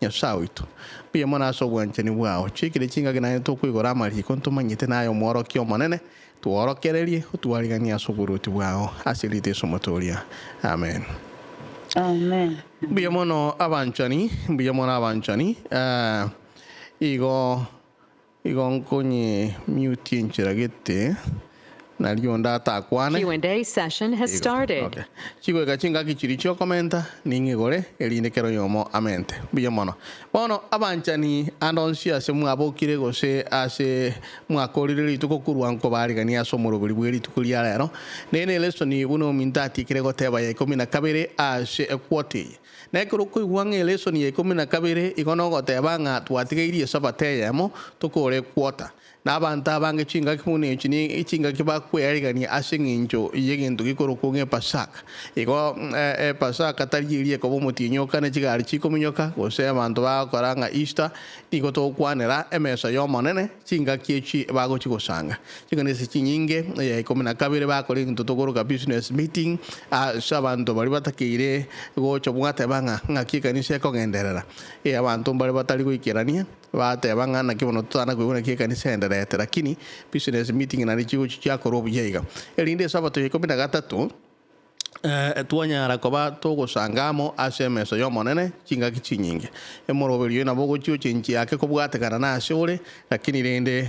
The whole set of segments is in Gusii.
Nyasae oito, mbuya mono ase obwanchani bwao. Chiikire chingaki naende tokoigora amariko ntomanyete naye Omworokia Omonene, tworokererie, otwariganie ase oboruoti bwao, ase erieta Yeso Omotoria. Amen. Amen. Mbuya mono abanchani, mbuya mono abanchani. Eh, igo Igo nkonye mute enchera gete nario onde atakwane. Q&A session has Igo, started. okay. Chigoika chingaki chiria chiokomenta, ning'igore, erinde kera oyomo amente. Mbuya mono. Bono abanchani ande onsi ase mwabokire gose ase mwakorire rituko korwa nkobarigania ase omoroberi bwe rituko ria rero, nere elesoni buna ominto atikire goteba ya ikomi na kabere ase equota eye. Na ekero okoigwa ng'a elesoni ya ikomi na kabere igo nogoteba ng'a twatigairie esabato eyemo tokore equota, na abanto abange chingaki buna echi ni chingaki bakwearigania ase eng'encho y'egento gekorokwa ng'a epasaka. Igo epasaka tari eria ekoba omotienyi oka ne chigari chikominyoka, gose abanto bagokora ng'a Easter, nigo togokwanera emesa y'Omonene chingaki echi bagochia gosanga. Chikanisa chinyinge eya ikomi na kabere bakora egento tokoroka business meeting ase abanto baria batakeire gocha gwateba ng'a ng'aki ekanisa ekogenderera. Ee abanto mbare batari goikerania bateba ng'a naki bono totana koigwa naki ekanisa eendererete lakini business meeting naende chigochia chiakorwa buya iga. Erinde esabato ya ikomi na gatato. Twanyara koba togosanga amo ase emeso y'Omonene chingaki chinyinge. Emoroberio oyo nabo ogochia ochenchia ake kobwatekana nase ore, lakini rende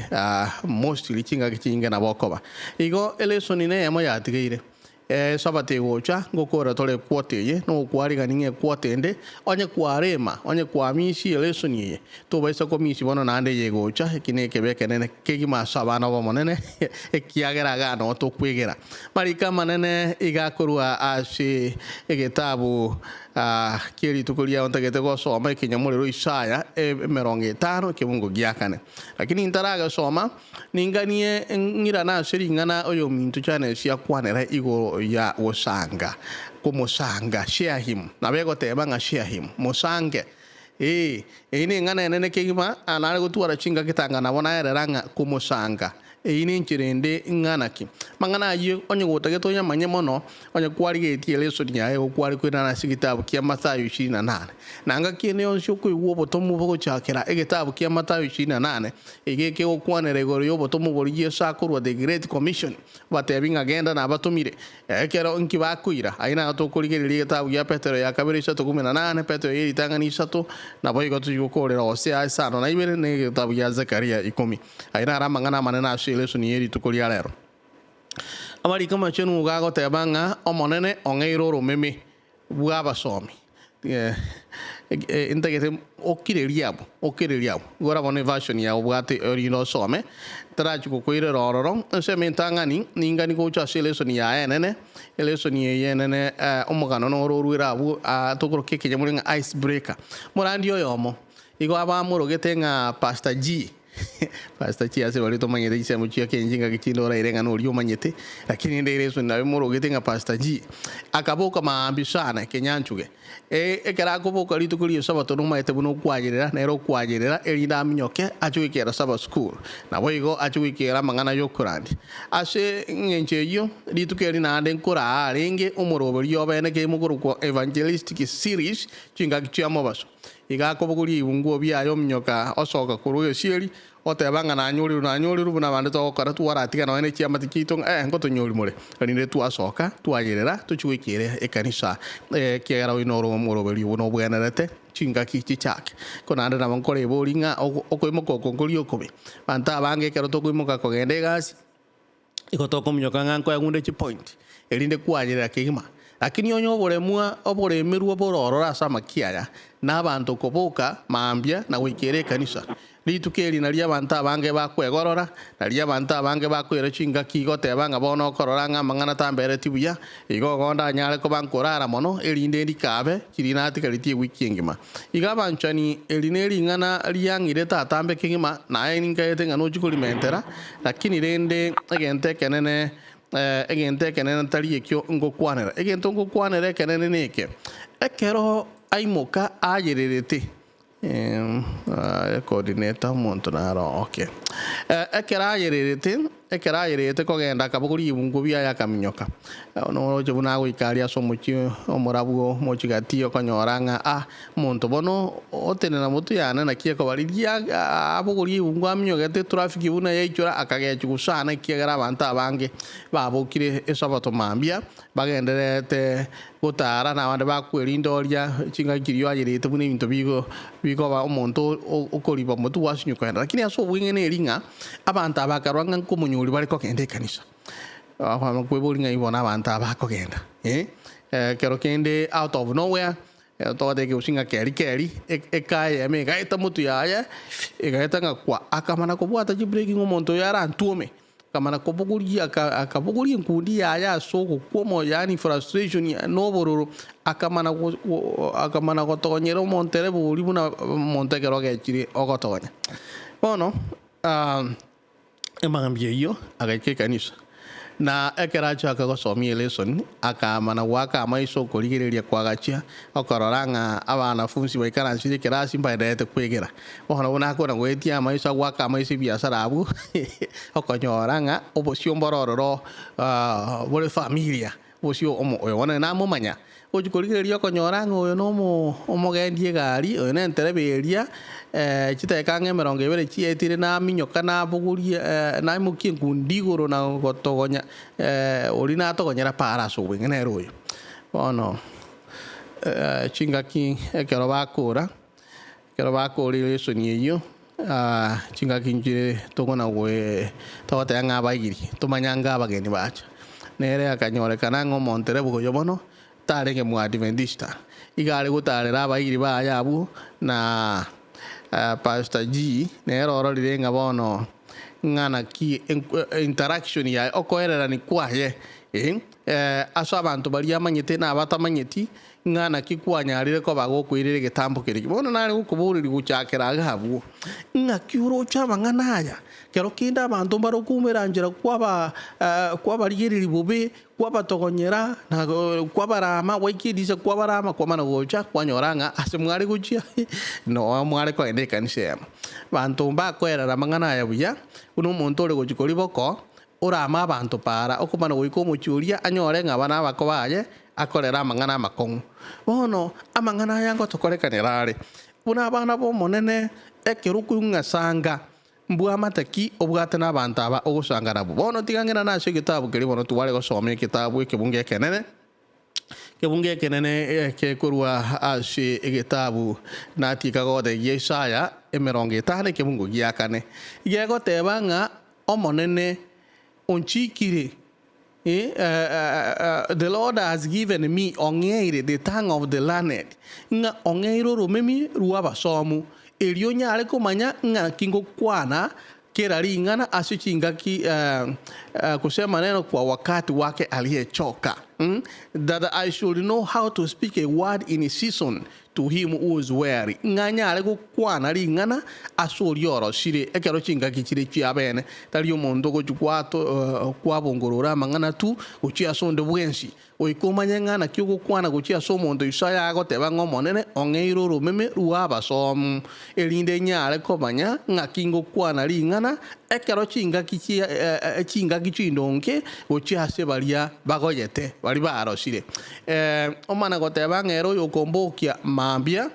mostly chingaki chinyinge nabo okoba. Igo elesoni neyemo yatigaire. Esabato egocha, ngokora tore equota eye, nogokwarigania ng'a equota ende, onye kwarema, onye kwamisia elesoni eye, Tobaisa komisia bono naende eye egocha, eki nekebe ekenene kegima ase abana b'Omonene, ekiagera igaa noo tokwegera. Mariko amanene iga akorwa ase egetabu kie rituko riao ntagete gosoma ekenyamorero Isaya emerongo etano ekebungo gia kane. Lakini ntaragesoma, ninganie ng'irane ase ring'ana oyominto Janesi akwanera igoro ya gosanga, komosanga, share him, nabo egoteba ng'a share him, mosange. Ee, eyio neng'ana enene kegima, nare gotwara chingaki tanga nabo naerera ng'a komosanga. Eyio nenchera ende ing'ana ki? Amang'ana ayio onye gotagete oyamanye mono, onye kwarigetie elesoni yaye igo kware koirana ase egetabu kia Mathayo ishirini na nane. Na ngaki ende yonsi okoigwa obotomwa bogochakera egetabu kia Mathayo ishirini na nane, iga ekegokwanera igoro y'obotomwa boria Yeso akorwa The Great Commission, obatebi ng'a genda nabatomire, Ekero inki bakoira? Ayio naro tokorigereria egetabu gia Petero ya kabere isato kumi na nane, Petero ye ritang'ani isato, naboigo tochia gokoorera Hosea isano na ibere, na egetabu gia Zekaria ikomi. Ayio naro amang'ana amanene ase elesoni ye rituko ria rero. Amariko amachenu nigo agoteba ng'a Omonene ong'eire oromeme bw'abasomi. Ntagete okirerie abwo, okirerie abwo. Igo ora bono eversion yago obwate erinde osome, ntarachi gokoirera ororo, ensemo entang'ani ningani gocha ase elesoni yaye enene, elesoni eye enene omogano noro oruere abwo tokoroka ekenyamorero ng'a ice breaker. Morandi oyomo, igo abamorogete ng'a Pastor G. Pastor chi ase baria tomanyete chisemo chia kenche ngaki chinde oraire ng'a noria omanyete, lakini rende ere esoni nabe morogete ng'a Pastor G akaboka maambia sana ekenyanchuge. E, ekero akoboka rituko ria esabato nomaete buna okwayerera, nere okwayerera erinde aminyoke ache goikera Sabbath school. Naboigo ache goikera amang'ana y'okorandia. Ase eng'encho eyio, rituko eri naende nkoraa arenge omoroberio obeene kemokorokwa Evangelistic Series chingaki chia mobaso. Iga akobogoria ebibunguo biaye ominyoka osoka korwa egesieri, oteba ng'a nanyorirwe, nanyorirwe, buna abande togokora, twaratiga nonya ne chiamate chiaito ng'a eh, nkotonyoria more. Erinde twasoka, twayerera, tochie goika ere ekanisa, ekiagera oyo noro omoroberio buna obwenerete chingaki chichake. Ko naende nabo nkorebori ng'a okoimoka oko nkoria okobe. Abanto abange ekero tokoimoka kogenda egasi, Igo tokominyoka ng'a nkoegunde chipoint, erinde kwayerera kegima. Lakini onye oboremwa oboremerwa bore ororo ase amakia aya, na abanto koboka mambia na goikera ekanisa, rituko eri nario abanto abange bakwegorora, nario abanto abange bakoira chingaki goteba ng'a bono okorora ng'a amang'ana tambereti buya, igo ogo ndanyare koba nkorara mono, erinde ndikabe chiria natigaretie ewiki engima. Igo abanchani, eri nering'ana riang'irete atambe kegima, naye ninkaete ng'a nochie korimentera, Lakini rende egento ekenene, egento ekenene tari ekio ngokwanera. Egento ngokwanera ekenene neke, ekero aimoka ayererete, coordinator omonto naro okay, ekero ayererete. Ekero ayerete kogenda akabogoria ebungo biaye akaminyoka. Noroche buna agoika aria ase omochie omorabu omochie gati okonyora ng'a ah, omonto bono otenena motwe yane naki ekoba riria abogoria ebungo aminyogete etraffic buna yaichora akagechigwa sana ekiagera abanto abange babokire esabato mambia bagendererete gotara na abande bakwerinda oria chingaki chiria ayerete buna ebinto bigo bikoba omonto okoriba motwe gwasinywa kogenda. Lakini ase obweng'ene eri ng'a abanto aba bakarora ng'a nkomonyori bare kogenda ekanisa. Kweboria ng'ai bono abanto aba bakogenda eh, ekero kende out of nowhere togoteba ekegusii ng'a keri keri eka eyemo egaeta motwe yaye, egaeta ng'a kwa akamana kobwata chibreki ng'a omonto oyo arantwome. Akamana kobogoria akabogoria enkundi yaye ase ogokwa omoyo, yaani frustration na obororo, akamana akamana gotogonyera omonto ere bori buna omonto ekero ogechire ogotogonya. Bono emambia eyio agaika ekanisa, na ekero achaka gosomia elesson, akamana goaka amaiso okorigereria kwagachia, okorora ng'a abanafunsi baikaransire ekerasi mbaendererete kwegera. Bono buna akona goetia amaiso agoaka amaiso ebiasara abwo, okonyora ng'a obosio mbore ororo bore familia, obosio omo oyo bono namomanya. Ogochia korigereria okonyora ng'a oyo nomo omogendi egari, oyo nentereba eria, chidakika ang'e emerongo ebere chiaetire naminyoka nabogoria naimokia enkundi igoro na gotogonya oria natogonyera para ase obweng'e nere oyo. Bono chingaki ekero bakora. Ekero bakoorire esoni eyio, chingaki nchire tokona togoteba ng'a abairi, tomanye anga abageni bacha. Nere akanyorekana ng'a omontereba oyo bono tarenge Moadventista, iga are gotarera abairi baye abwo na Pastor G nere ororire ng'a bono ng'a naki interaction yaye, okoererani kwaye ase abanto baria amanyete na abatamanyeti, Ng'a naki kwanyarire koba gokoirera egetambo keria. Bono nare gokoboreria gochakera iga abwo, ng'aki oroche amang'ana aya? Kero kende abanto mbare okoumera nchera kwaba kwabarigereria bobe, kwabatogonyera, na kwabarama, gwaika erisa kwabarama, kwamana gocha kwanyora ng'a ase mware gochia noo mware kogenda ekanisa eyemo. Abanto mbakoerera amang'ana aya buya, buna omonto ore gochia koriboko, Orame abanto para, okomana goika omochie oria anyore ng'a aba nabako baye, akorere amang'ana amakong'u. Bono amang'ana aya ngotokorekanera are, buna abana b'Omonene, ekero okoing'asanga, mbwamate ki obwate nabanto aba ogosanga nabwo? Bono tiga ng'enane ase egetabu keria bono tware gosoma eketabu ekebungo ekenene, Ekebungo ekenene gekorwa ase egetabu natiika gotegia Isaya 50 ekebungo gia kane, gegoteba ng'a Omonene onchiikire, The Lord has given me, ong'eire, the tongue of the learned, ng'a ong'eire oromemi rw'abasomu, erio nyare komanya ng'aki ngokwana Kera ring'ana ase chingaki kusema neno kwa wakati wake aliyechoka, that I should know how to speak a word in season to him who is weary, ng'a nyare gokwana ring'ana ase oria orosire ekero chingaki chire chiabene, tari omonto ogochia kwabongorora amang'ana tu gochia ase onde bwensi, Goika omanye ng'a naki ogokwana gochia ase omonto Isaya agoteba ng'a Omonene ong'eire oromeme rw'abasomu, erinde nyare komanya ng'aki ngokwana ring'ana ekero chingaki chingaki chindonge gochia ase baria bagoyete, baria barosire. Omana goteba ng'a ere oyokombokia mambia,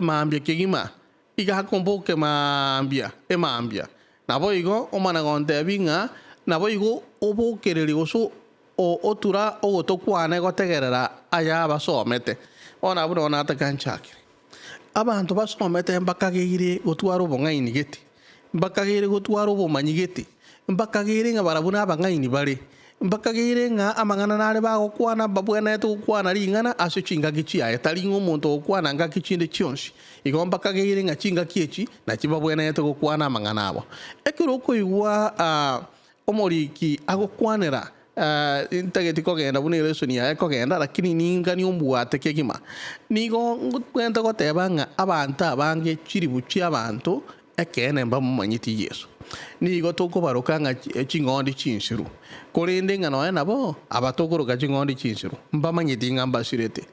mambia kegima, Iga akomboke mambia, emambia. Naboigo omana gontebia ng'a naboigo obokererie gose otura ogoto kwane gotegerera aya abasomete. Bono abwo nabo nataka nchakere. Abanto basomete mbakageire gotwara obong'aini gete, mbakageire gotwara obomanyi gete, mbakageire ng'a barabwo nabang'aini bare. Mbakageire ng'a amang'ana nare bagokwana mbabwenerete gokwana ring'ana ase chingaki chiaye, tari ng'a omonto ogokwana ngaki chinde chionsi. Igo mbakageire ng'a chingaki echi nachio babwenerete gokwana amang'ana abo. Ekero okoigwa omoriki agokwanera, ntageti kogenda buna elesoni yaye ekogenda, lakini ninganie ombwate kegima. Nigo ngotwente goteba ng'a abanto abange chiribu chi'abanto Ekeene mbamomanyeti Yeso. Nigo tokobaroka ng'a ching'ondi chinsiru, korende ng'a nonya nabo aba tokoroka ching'ondi chinsiru, mbamanyeti ng'a mbasirete.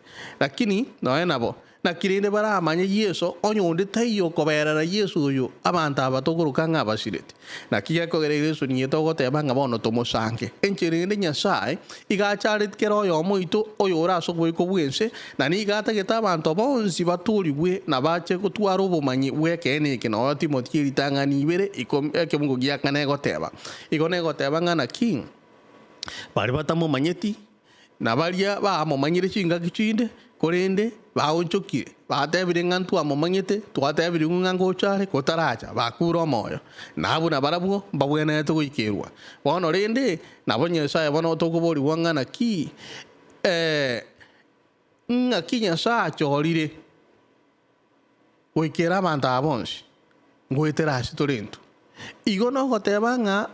Lakini nonya nabo, Naki rende baramanye Yeso, onye onde taiyo okoberera Yeso oyo abanto aba tokoroka ng'a abasireti? Naki gekogera Yeso nigo togoteba ng'a bono tomosange. Enchera ende Nyasae iga achareti kera oyomo oito oyore ase oboiko bw'ense, na nigo atagete abanto bonsi batoorigwe na bache gotwara obomanyi bw'ekeene eke noyo Timothy eritang'ani ibere ikomi ekebungo gia kane egoteba. Igo negoteba ng'a naki baria batamomanyeti Na baria bamomanyire chingaki chinde, korende baonchokire, batebire ng'a ntwamomanyete, twatebirigwe ng'a ngocha are, kotaracha, bakure omoyo. Na abwo nabarabwo mbabwenerete goikerwa. Bono rende, nabo Nyasae bono tokoborigwa ng'a naki, ee, ng'aki Nyasae achorire goikera abanto aba bonsi, ngoetera ase tore intwe. Igo nogoteba ng'a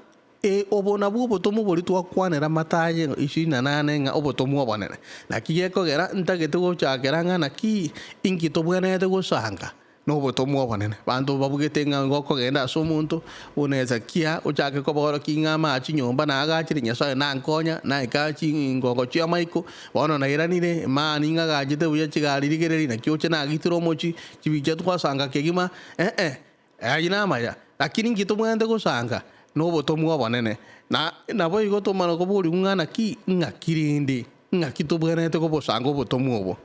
ee, obo nabwo obotomwa boria twakwanera Matayo 28 ng'a obotomwa obonene. Naki gekogera ntagete gochakera ng'a naki inki tobwenerete gosanga nobotomwa obonene. Abanto babugete ng'a igo okogenda ase omonto buna Hezekia ochake koborokia ng'a amache nyomba naagachire Nyasae nankonya, naika chingongo chi'amaiko, Bono nairanire, mani ng'agachete buya chigari rigereria, naki oche nagitire omochie, chibicha twasanga kegima, ee, ayio namaya. Lakini inki tobwenerete gosanga? Nobotomwa obonene. Na naboigo tomana koborigwa ng'a naki, ng'aki rende, ng'aki tobwenerete kobosanga obotomwa obo?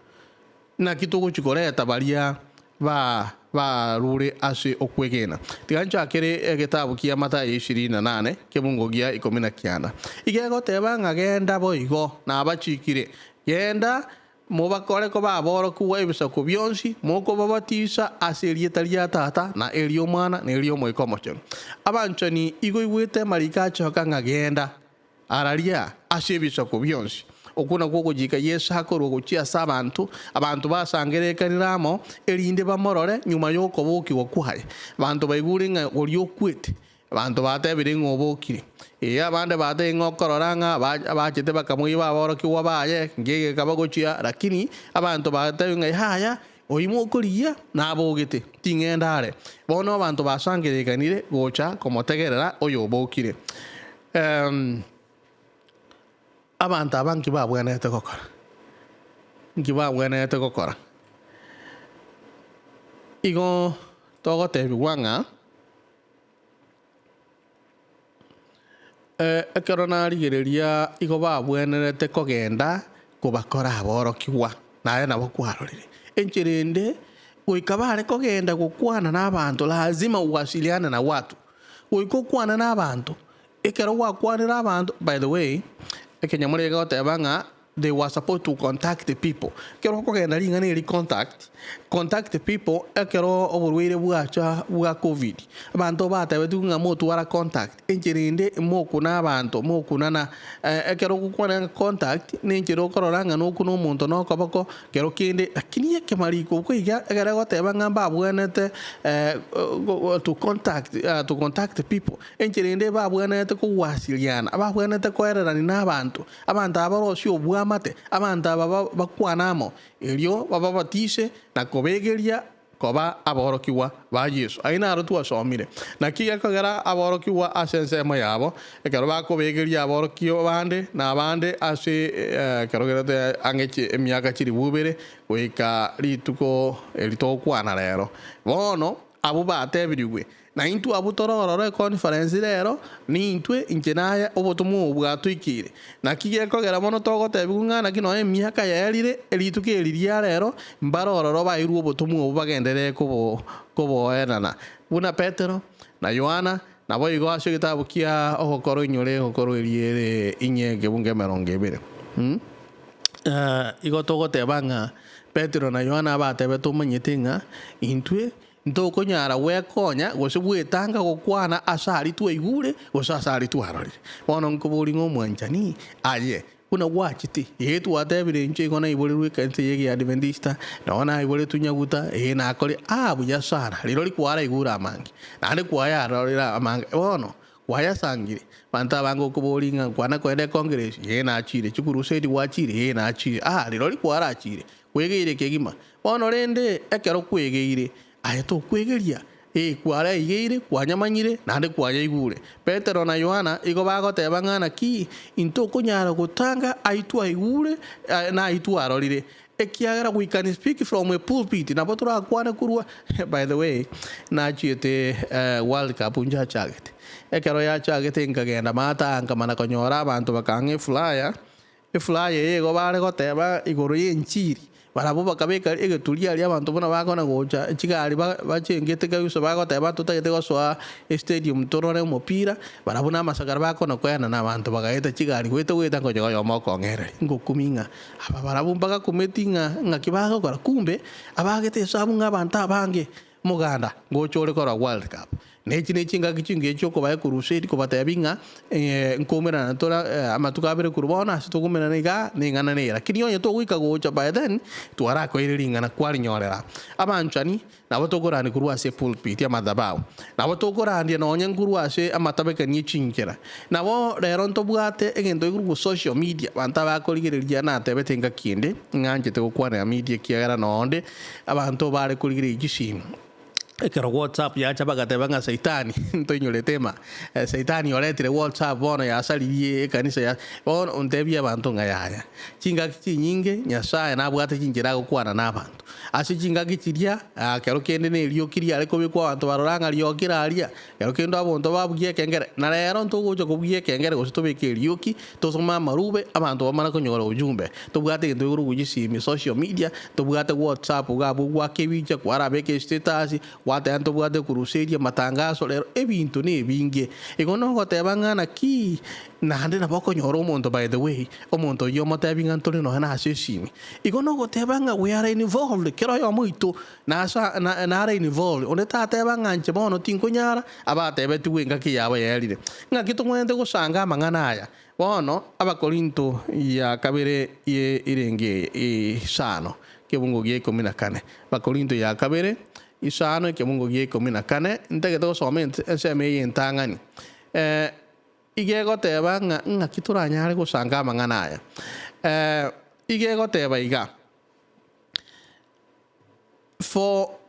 Naki togochia koreta baria ba barure ase okwegena? Tiga nchakere egetabu kia Mathayo 28, kebungo gia ikomi na kianda. Iga egoteba ng'a genda boigo, nabachikire, genda mobakore koba aborokigwa ebisaku bionsi, mokobabatisa ase erieta ria Tata, na eri'Omwana, na eri'Omoika Omochenu. Abanchani, igo igwete amariko achoka ng'a genda. Araria ase ebisaku bionsi. Okwo nakwo ogochika Yeso akorua gochia ase abanto, abanto basangererekanire amo, erinde bamorore nyuma y'okobokigwa kwaye. Abanto baigure ng'a oria okwete, abanto batebire ng'a obokire. Ee, abande batebire ng'a okorora ng'a abachete bakamoiba aborokigwa baye, nkegeka bagochia, lakini abanto batebire ng'a yaya, oyio mokorigia nabogete, ting'enda are. Bono abanto basangererekanire gocha komotegerera oyobokire. Abanto aba nki babwenerete gokora? Nki babwenerete gokora? Igo togotebigwa ng'a ekero narigereria igo babwenerete kogenda kobakora aborokigwa, naye nabo kwarorire. Enchera ende, goika bare kogenda gokwana na abanto lazima uwasiliane na watu. Goika okwane nabanto, ekero gwakwanire abanto, by the way, ekenyamorero gegoteba ng'a they were supposed to contact the people. Ekero okogenda ring'ana eri contact, contact the people ekero oborwaire bwacha bwa covid, abanto batebetigwe ng'a motwara contact, enchera ende mokuna abanto, mokunana, ekero ogokwana ng'a contact, na enchera okorora ng'a nokuna omonto na okoboko, Kero kende, lakini ekemariko okwo iga ekero egoteba ng'a mbabwenerete to contact to contact people, enchera ende babwenerete kogwasiriana, babwenerete koererania na abanto, abanto aba barosie obwamate, abanto aba bakwane amo, erio bababatise na kobegeria koba aborokigwa ba Yeso. Ayio naro twasomire. Naki gekogera aborokigwa ase ensemo yabo, ekero bakobegeria aborokigwa bande na abande ase ekero gerete ang'e emiaka chilifu ibere goika rituko eri togokwana rero. Bono abwo batebirigwe, Na intwe abwo tore ororo econference rero, nintwe, inche naye, obotomwa obo bwatoikeire. Naki gekogera mono togotebigwa ng'a naki nonya emiaka yaerire, rituko eri ria rero, mbare ororo bairwe obotomwa obo bagenderere kobo koboenana, buna Petero, na Yohana, naboigo ase egetabu kia Ogokora oinyore egokoro eria ere inye ekebungo emerongo ebere. Igo togoteba ng'a Petero na Yohana abatebete omanyete ng'a intwe Ntokonyara gwekonya gose gwetanga gokwana ase aria twaigure gose ase aria twarorire. Bono nkoborie ng'a omwanchani, aye buna gwachete, ee twatebire inche igo naiborerwe ekanisa eye y'Egeadventista, nonye naiboretwe nyaguta, ee nakore aa buya sana, rirorio kwaraigure amange, naende kwayarorire amange. Bono kwayasangire, abanto abange okoboria ng'a kwana koenda econgress, ee nachire, chikurusedi gwachire, ee nachire, aa rirorio kwarachire, kwegeire kegima. Bono rende, ekero kwegeire, aye tokwegeria, ee, kwaraigeire, kwanyamanyire, naende kwayaigure. Petero na Yohana igo bagoteba ng'a naki intokonyara gotanga ayio twaigure na ayio twarorire. Ekiagera we can speak from a pulpit, nabo torakwane korwa by the way, nachiete World Cup nchachagete, ekero yachagete nkagenda maata nkamana konyora abanto bakang'a eflyer, eflyer eye igo bare goteba igoro ya enchiri, barabwo bakabeka egeturi aria abanto buna bakona gocha chigari bachengete kabisa bagoteba totagete gosoa estadium torore omopira, barabwo na amasakara bakona koenana abanto bagaeta chigari goeta goeta nkonye oyomo okong'ereria, ngokumia ng'a Aba barabwo mbagakumeti ng'a ng'aki bagokora, kumbe abaagete esabu ng'a abanto abange moganda ngocha ore korora World Cup. Na echi nechingaki chingiya chi'okobaa ekurusedi kobatebia ng'a nkoumerana tore amatuko abere korwa bono ase tokoumerana igaa neng'ana neye. Lakini onye togoika gocha by then twarakoire ring'ana kwarinyorera. Abanchani Nabo tokorandia korwa ase epulpit y'amadhabahu, nabo tokorandia nonye nkorwa ase amatabekani e chinchera. Nabo rero ntobwate egento gekorokwa social media, abanto abakorigereria natebete engaki ende, ng'anchete gokwanera media ekiagera nonde abanto bare korigereria chisimu. Ekero WhatsApp yacha bagateba ng'a saitani ntoinyorete ema, saitani oretire WhatsApp bono yasaririe ekanisa ya bono ntebie abanto ng'a yaya. Chingaki chinyinge Nyasaye nabwate chinchera agokwana na abanto. Ase chingaki chiria, kero kende nerioki riare kobekwa abanto barora ng'a riokire aria, kero kende abanto babugie ekengere, na rero ntogocha kobugia ekengere gose tobeke erioki, tosome amarube, abanto bamare konyora ujumbe. Tobwate egento gekorokwa chisimi, social media, tobwate WhatsApp iga abwo gwaka ebicha, kwarabeka estatus, gwateba ntobwate crusade, amatangaso, rero ebinto nebinge. Igo nogoteba ng'a naki naende nabo okonyora omonto by the way, omonto oyio omotebi ng'a ntore nonya nase esimi. Igo nogoteba ng'a we are involved, kera oyomo oito nasa nare involved, onde tateba ng'a inche bono tinkonyara, abatebetigwe engaki yabo yaerire. Ng'aki togwenerete gosanga amang'ana aya? Bono Abakorinto ya kabere ye erenge eye isano, ekebungo gia ikomi na kane. Abakorinto ya kabere isano ekebungo gia ikomi na kane, ntagete gosoma ensemo eye entang'ani. Iga egoteba ng'a ng'aki toranyare gosanga amang'ana aya. Iga egoteba iga, For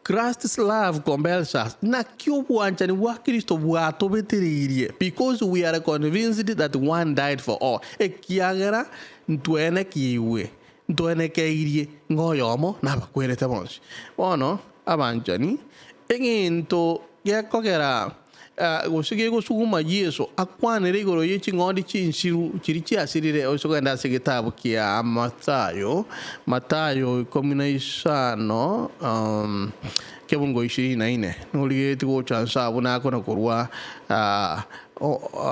Christ's love compels us, naki obwanchani bwa Kristo bwatobetereirie, because we are convinced that one died for all, ekiagera ntwenekigwe, ntwenekeirie ng'a oyomo nabakwerete bonsi. Bono, abanchani, egento gekogera Gose gegosuguma Yeso akwanere igoro ye ching'ondi chinsiru chiria chiasirire. Ase kogenda ase egetabu kia Mathayo, Mathayo ikomi na isano, kebungo ishirini na ine, norigeretie gocha nse abwo nakona korwa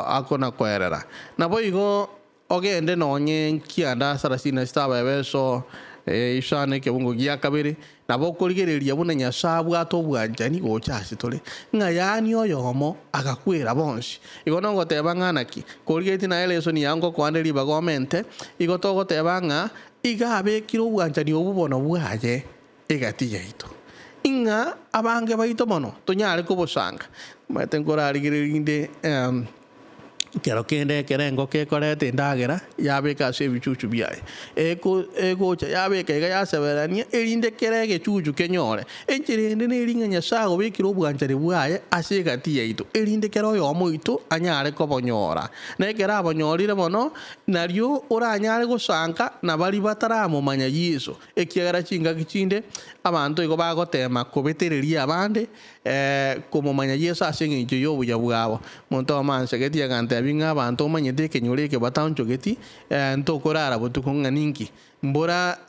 akona koerera. Naboigo Ogende nonye nkianda sarasini na saba Efeso isano ekebungo gia kabere, nabo okorigereria buna Nyasae abwate obwanchani gocha ase tore, ng'a yaani oyomo agakwera bonsi. Igo nogoteba ng'a naki? Korigeretie naye lesoni yao ngokoande ribaga omente, igo togoteba ng'a iga abekire obwanchani obwo bono bwaye egati yaito, ng'a abange baito mono tonyare kobosanga. Omanyete nkorarigereria rinde Ekero kende ekero engoko ekoreta endagera, yabeka ase ebichuchu biaye, eko egocha yabeka iga yaseberania, erinde kera egechuchu kenyore. Enchera ende neri ng'a Nyasae agobekire obwanchani bwaye ase egati yaito, erinde kera oyomo oito anyare kobonyora. Na ekero abonyorire mono, nario oranyare gosanka na baria bataramomanya Yeso, ekiagera chingaki chinde abanto igo bagoteema kobetereria abande Komomanya Yeso ase engencho y'obuya bwabo. Omonto oyomo ansegetie agantebia ng'a abanto omanyete ekenyoro eke bataonchogeti, ntokorara botuko ng'a ninki? Mbora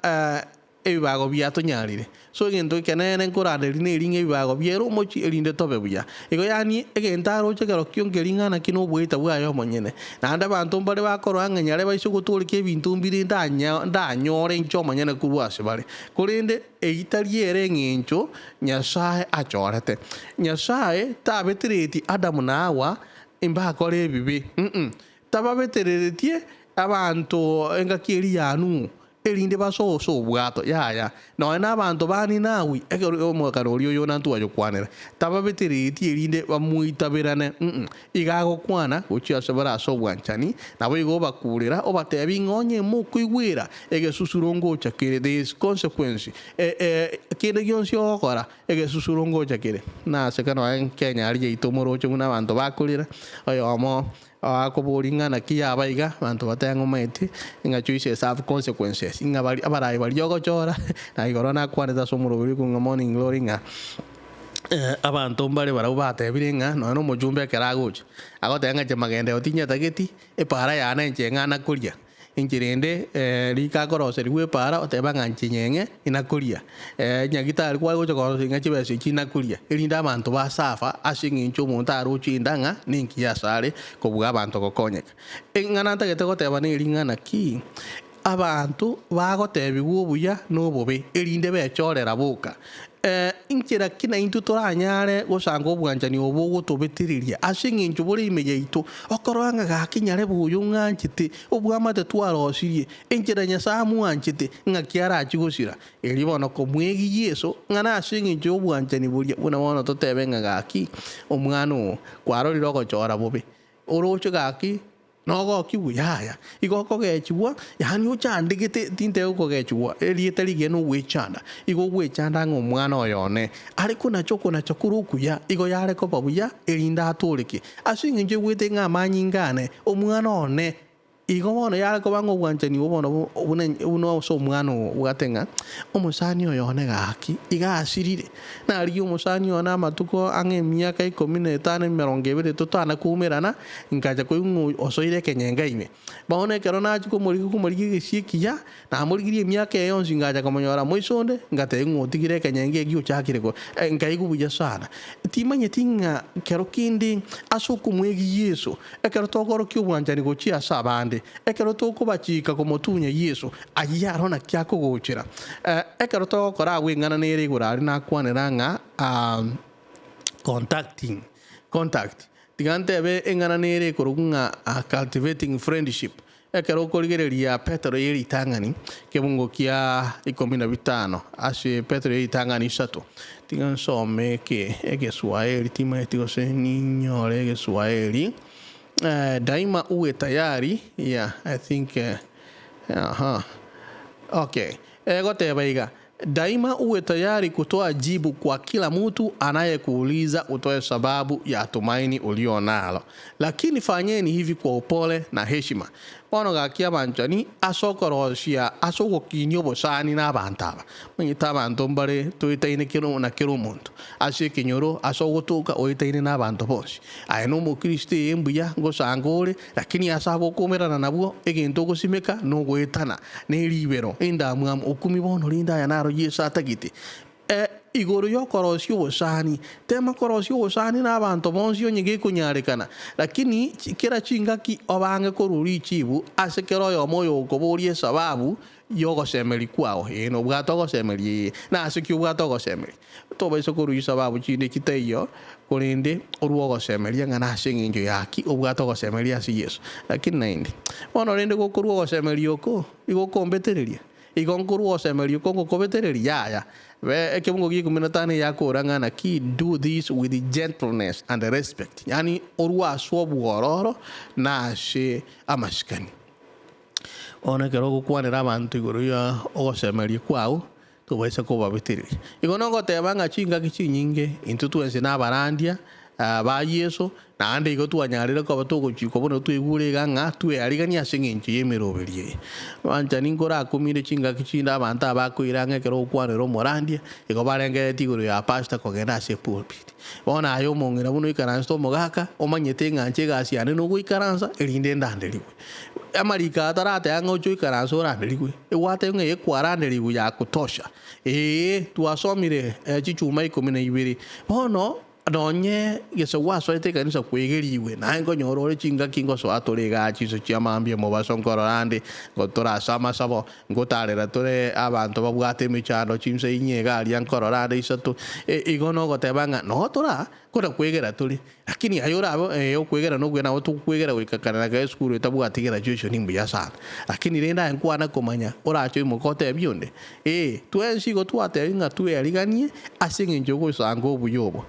ebibago biatonyarire. So egento ekenene nkoranderia neri ng'a ebibago biaire omochie erinde tobe buya. Igo yaani egento aroche kerokio nkeri ng'a naki noboita bwaye omonyene. Naende abanto mbare bakorora ng'a nyare baise gotooreka ebinto mbire ndanyore inche omonyene korwa ase bare. Korende Eyio tari ere engencho Nyasae achorete. Nyasae tabetereretie Adamu na Hawa mbakore ebibe. Mm Tababetereretie abanto engaki eria ya Nuhu erinde basoe ase obwato. Yaya. Nonya na abanto ba Ninawi ekero omogano oria o Yona ntwayokwanera, tababetereretie erinde bamoitaberane. Mm Iga agokwana gochia ase bare ase obwanchani, naboigo obakuurera, obateebie ng'a onye mokoigwera egesusuro ngocha kere, there is consequence, kende gionsi ogokora, egesusuro ngocha kere. Naseka nonya Kenya aria yaito moroche buna abanto bakorera, oyomo. Akoboria ng'a naki yaba iga, abanto bateba ng'a omanyete ng'a choices have consequences, ng'a baria abarai baria ogochora, na igoro nakwanete ase omoroberi okwo ng'a morning glory ng'a abanto mbare barabwo batebire ng'a nonya na omochumbe ekero agocha, agoteba ng'a inche magenderero tinyetageti, epara yane inche ng'ana koria. Inche rende rika akoroserigwa epaara, oteba ng'a inche nyeng'e inakoria. Nyagitari kware gocha korosia ng'a chibesa echi inakoria, erinde abanto basafa ase eng'encho omonto aroche enda ng'a nengiya asare kobua abanto gokonyeka. Eng'ana ntagete goteba neri ng'a naki abanto bagotebigwa obuya na obobe, erinde bechorera boka. Inchera ki naintwe toranyare gosanga obwanchani obo ogotobetereria ase engencho bore ime yaito, okorora ng'a gaki nyarebe oyo ng'anchete, obwamate twarosirie, enchera Nyasae amwanchete, ng'aki arachie gosira? Erio bono komwegi Yeso ng'a nase engencho y'obwanchani boria, buna bono totebe ng'a gaki, omwana oo, kwarorire ogochora bobe, oroche gaki Nogokigwa? Yaya. Igo okogechigwa, yaani ochandegete, tinteba okogechigwa, erieta rigiya nogwechanda. Igo ogwechanda ng'a omwana oyo one are konacha okonacha kore okuya, igo yare koba buya, erinde atooreke. Ase engencho egwete ng'a amanyinga ane, omwana one, igo bono yare koba ng'a obwanchani obo bono buna buna ase omwana oo obwate ng'a omosani oyo one gaki, iga asirire. Narigia omosani one amatuko ang'e emiaka ikomi na etano emerongo ebere totana koumerana, nkacha koigwa ng'a osoire ekenyenga ime. Bono ekero nachia komorigia komorigia egesio ekiya, namorigirie emiaka eye yonsi ngacha komonyora moiso onde, ngatebia ng'a otigire ekenyenga ekio ochakire ko nkaigwa buya sana. Timanyeti ng'a kero kende ase okomwegia Yeso, ekero tokorokia obwanchani gochia ase abande, ekero tokobachika komotunya Yeso, Ayio aro naki akogochera. Ekero togokora abwo eng'ana nere igoro aria nakwanera ng'a contacting, contact. Tiga ntebe eng'ana nere ekorokwa ng'a cultivating friendship. Ekero okorigereria Petero ye ritang'ani, kebungo kia ikomi na bitano ase Petero ye ritang'ani isato. Tiga nsome eke egeswaeri timanyeti gose ninyore egeswaeri. Daima uwe tayari, yeah, I think. Aha. Okay. Egoteba iga, Daima uwe tayari kutoa jibu kwa kila mutu anayekuuliza utoe sababu ya tumaini ulio nalo, lakini fanyeni hivi kwa upole na heshima. Bono gaki abanchani ase okorosia ase ogokinia obosani nabanto aba. Manyete abanto mbare toetaine kera na kera omonto ase ekenyoro ase ogotoka oetaine nabanto bonsi. Aye nomokristo eye mbuya ngosanga ore Lakini ase aba okoumerana nabwo, egento ogosimeka nogoetana, ne ribero, endamwamu, okumi bono rende aya naro Yeso atagete. E, igoro y'okorosia obosani, tema korosia obosani nabanto bonsi onye gekonyarekana, lakini kera chingaki obange korwa richibu ase kera oyomo oyokoboria esababu y'ogosemeria kwao. Ee, nobwate ogosemeria, ee, nase ki obwate ogosemeria? Tobaisa korua chisababu chinde chitaiyo, korende orue ogosemeria ng'a nase engencho ya ki obwate ogosemeria ase Yeso. Lakini naende, bono rende gokorua ogosemeria oko, igo okombetereria? Igo nkorua ogosemeria oko ngokobetereria? Yaya. Be ekebungo gia ikomi na tano eyakora ng'a naki, do this with gentleness and respect, yaani orue ase obwororo na ase amasikani. Bono ekero ogokwanera abanto igoro ya ogosemeria kwao, tobaisa kobabetereria. Igo nogoteba ng'a chingaki chinyinge intwe twensi nabarandia ba Yeso, naende igo twanyarire koba togochikwa buna twaigure iga ng'a tweariganie ase engencho y'emeroberio eye. Abanchani nkorakumire chingaki chinde abanto abakoira ang'e ekero ogokwanera omorandia, igo barengereretie igoro ya pastor kogenda ase epulpit. Bono aye omong'ina buna oikaransete omogaka, omanyete ng'a inche egasi yane nogoikaransa erinde ndanderigwe. Amariko aya tarateba ng'a oche oikaranse oranderigwe, egwateba ng'a eye kwaranderigwe ya kutosha. Ee, twasomire chichuma ikomi na ibere. Bono nonye gese gwasoete ekanisa kwegerigwe, naye nkonyora ore chingaki ngosoa tore igaa chinsa chia mambia mobaso nkorora ande, ngo torase amasabo, ngotarera tore abanto babwate emechando chinsa inye iga aria nkorora ande isato. Igo nogoteba ng'a noo tora kona kwegera tore. Lakini aye orabe ee okwegera nokuya nabo tokwegera goika kare na kare esukuru etabwati graduation mbuya sana. Lakini rende aye nkwana komanya orache oimoke otebie onde? Ee, twensi igo twatebi ng'a tweariganie ase eng'encho yogosanga obuya obo.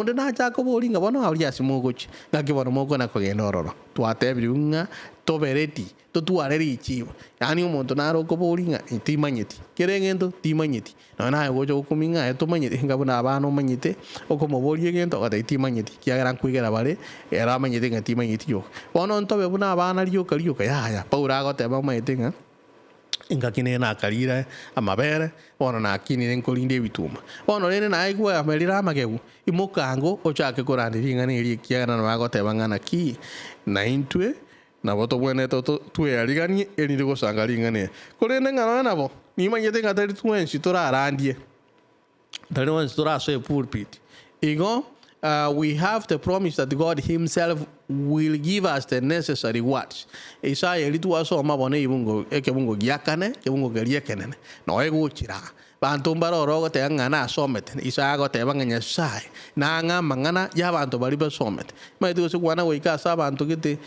onde nache akoborie ng'a bono aria ase mogochia, ng'aki bono mokona kogenda ororo. Twatebirigwe ng'a tobe ready, totware richibu. Yaani omonto nare okoboria ng'a timanyeti, kera egento timanyeti. Nonya naye gocha gokumia ng'a aye tomanyeti, inga buna abana omanyete, okomoboria egento ogateba timanyeti, ekiagera nkoigera bare, ere amanyete ng'a timanyeti rioka. Bono ntobe buna abana rioka rioka? Yaya. Paulo agoteba omanyete ng'a engaki nere nakarire amabere, bono nakinire nkorinde ebituma. Bono rende naigwe amerire amagegu, imoka ango ochake korandia ring'ana eri ekiagera nabo agoteba ng'a naki naintwe Nabo tobwenerete tweariganie erinde gosanga ring'ana eri. Korende ng'a nonya nabo, nimanyete ng'a tari twensi torarandie, tari twensi torasoe epulpit. Igo we have the promise that God himself will give us the necessary words. Isaya eria twasoma bono eibungo ekebungo gia kane, ekebungo keria ekenene, noe egochira aa. Banto mbare oro ogoteba ng'a nasomete, Isaya agoteba ng'a Nyasae nang'e amang'ana y'abanto baria basomete. Omanyete gose kwana goika ase abanto gete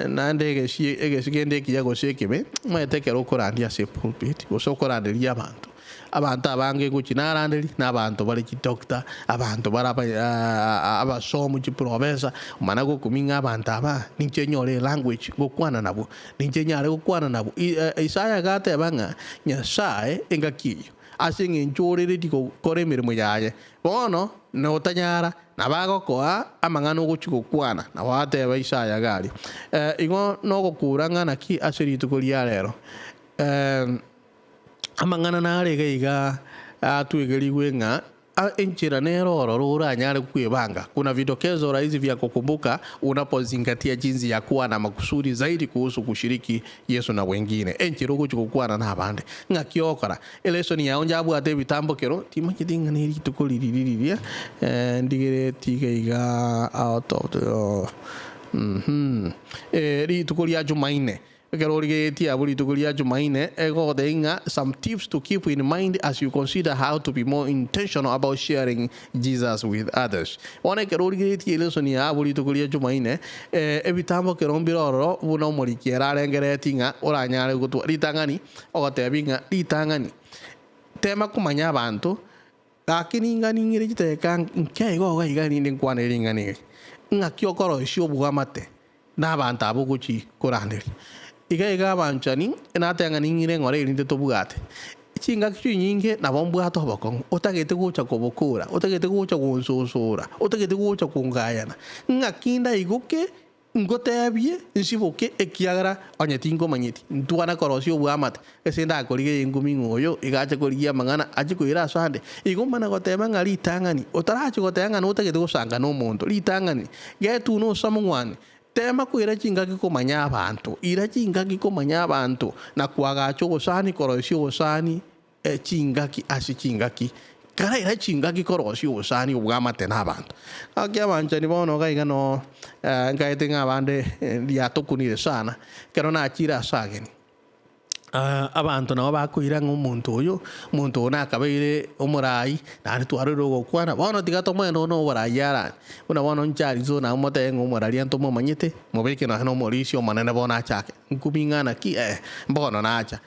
naende egesi egesi kende ekiya gose ekebe, omanyete ekero okorandia ase epulpit gose okoranderia abanto, abanto abange ngochia naranderia na abanto bare chidoctor, abanto bare aba abasomu chiprofessor, omana gokumia ng'a abanto aba ninche nyore elanguage ngokwana nabwo. Ninche nyare gokwana nabwo. Isaya agateba ng'a Nyasae engaki eyio, ase engencho oreretie gokora emeremo yaye, bono notanyara, nabo agokoa amang'ana ogochia gokwana. Nabo ateba Isaya iga aria, Igo nogokura ng'a naki ase rituko ria rero. Amang'ana nare iga iga atwegerigwe ng'a enchera nere ororo oranyare kwebanga. Kuna vidokezo rahisi vya kukumbuka unapozingatia jinsi ya kuwa na makusudi zaidi kuhusu kushiriki Yesu na wengine. Enchera ogochia gokwana nabande. Ng'aki ogokora? Elesoni yao njabwate ebitambokero, timanyeti ng'a nerituko riri riria ndigeretie iga iga out of the uhmm rituko ria Jumaine. Ekero origeretie abwo rituko ria Jumaine, egogotebia ng'a some tips to keep in mind as you consider how to be more intentional about sharing Jesus with others. Bono ekero origeretie elesoni ya abwo rituko ria Jumaine, ebitambo kero mbire ororo buna omoriki ere arengereretie ng'a oranyare gotwa ritang'ani, ogotebia ng'a ritang'ani tema komanya abanto, Gaki ninganing'ire chidakika nke igo iga iga erinde nkwane ring'ana eri, ng'aki okoroisia oboamate nabanto aba ogochia koranderia. Iga iga abanchani, nateba ng'a ning'ire eng'ora erinde tobwate. Chingaki chinyinge nabo mbwate obokong'u, otagete gocha kobokora, otagete gocha gonsosora, otagete gocha kongayana, ng'aki ndaigoke Ngotebie nsiboke, ekiagera onye tinkomanyeti, ntwana korosia oboamate, ase ndakorigereria engumi ng'a oyo iga ache korigia amang'ana achie koira ase ande. Igo mana goteba ng'a ritang'ani, otarache goteba ng'a notagete gosanga nomonto, ritang'ani, getune ase omong'wani, tema koira chingaki komanya abanto, ira chingaki komanya abanto, na koagacha obosani korosia obosani chingaki ase chingaki, karaira chingaki korosia obosani obw'amate nabanto. Gaki abanchani bono iga iga noo nkaete ng'a abande riatokunire sana, ekero nachire ase ageni, abanto nabo bakoira ng'a omonto oyo, omonto oyo nakabeire omorai, naende twarorire ogokwana, bono tiga tomoe nonya oborai aranye. Buna bono inche Arizona nabo motebe ng'a omoraria ntomomanyete, mobeke nonya na omorisia omonene bono achake, nkumi ng'a naki? Eh, mbono nacha.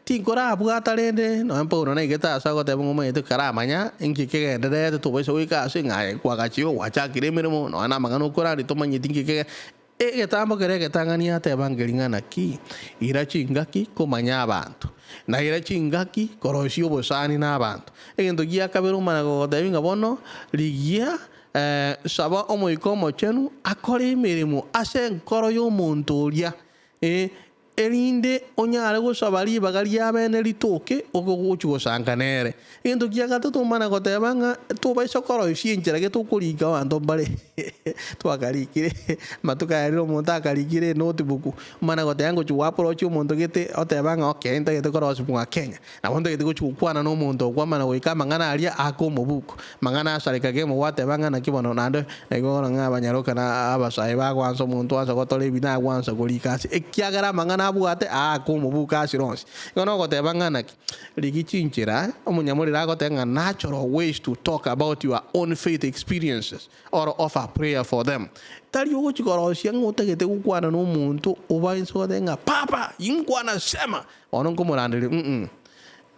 Tinkorabwata rende nonya Paulo naigete ase agoteba ng'a omanyete karamanya inki kegendererete tobaisa goika ase ng'a aye kwagachire gwachakire emeremo nonya na amang'ana okorari tomanyeti inki kege Egetambo keria egetang'ani ateba nkeri ng'a naki, ira chingaki komanya abanto, na ira chingaki korosia obosani na abanto. Egento gia kabere omanye gogotebia ng'a bono rigia saba Omoika Omochenu akore emeremo ase enkoro y'omonto oria, Erinde onyare gosaba ribaga riabene ritoke ogochia gosanka nere. Egento kia gatato omana goteba ng'a tobaisa koroisia enchera gete okorika abanto mbare twakarikire amatuko aya rire omonto akarikire enotebook omana goteba ngochia go approach omonto gete oteba ng'a okay ntagete korosia mwa Kenya nabo ntagete gochia gokwana na omonto okwamana goika amang'ana aria ake omobuko. Amang'ana asareka kemo gwateba ng'a naki bono naende naki bono ng'a abanyaroka na abasae bagwansa omonto ase gotora ebi nagwansa korika ase ekiagera amang'ana abwate aake omobuko asire onsi. Igo nogoteba ng'a naki? Rigia chinchera omonyamorero agoteba ng'a natural ways to talk about your own faith experiences or offer prayer for them. Tari ogochia korosia ng'a otagete gokwana na omonto obaise goteba ng'a papa inkwana sema bono nkomoranderia um.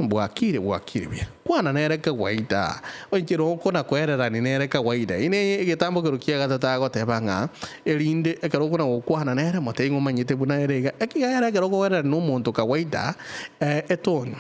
Bwakire, bwakire buya. Kwana nere kawaida. Enchera okona koererani nere kawaida. Ine egetambo kero kia gatato agoteba ng'a erinde ekero okona gokwana nere motebie ng'a omanyete buna ere iga. Ekiagera ekero okoererani na omonto kawaida, etoni.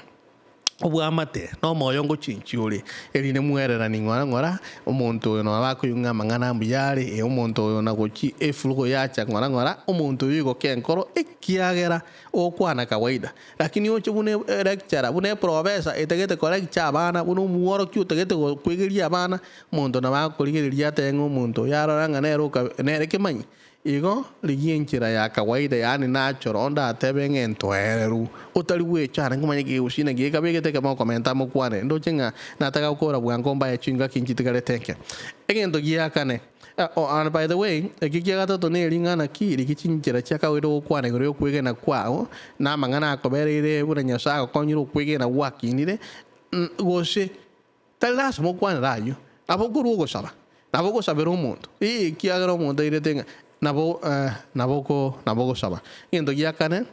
Obwamate nomoyo ngochinchia ore, erinde mwereranie ng'ora ng'ora, omonto oyo nabo akoigwa ng'a amang'ana mbuya are, ee, omonto oyo nagochia efurugo yacha ng'ora ng'ora, omonto oyo igo kenkoro, ekiagera ogokwana kawaida. Lakini oche buna electurer, buna eprofessor etagete kolecture abana, buna omworokia otagete koegeria abana, omonto nabo akorigereria atebe ng'a omonto oyo arore ng'a nere oka nere kemanyi. Igo rigia enchera ya kawaida, yaani natural, onde atebe ng'a entoereru, otari gwechana, nkomanya ekegusii naki gekabegete ekemo okomenta mokwane, ndoche ng'a nataka gokora bwango mbaye chingaki nchitigarete nke. Egento gia kane, oh and by the way, eki kia gatato neri ng'a naki rigia chinchera chia kawaida ogokwana igoro yokwegena kwao, na amang'ana akobereire buna Nyasae agokonyire okwegena gwakinire, gose Tari lasima okwanere ayio, nabo okorua ogosaba, nabo ogosabera omonto, ee, ekiagera omonto airete ng'a nabo nabo oko nabo ogosaba. Egento gia kane,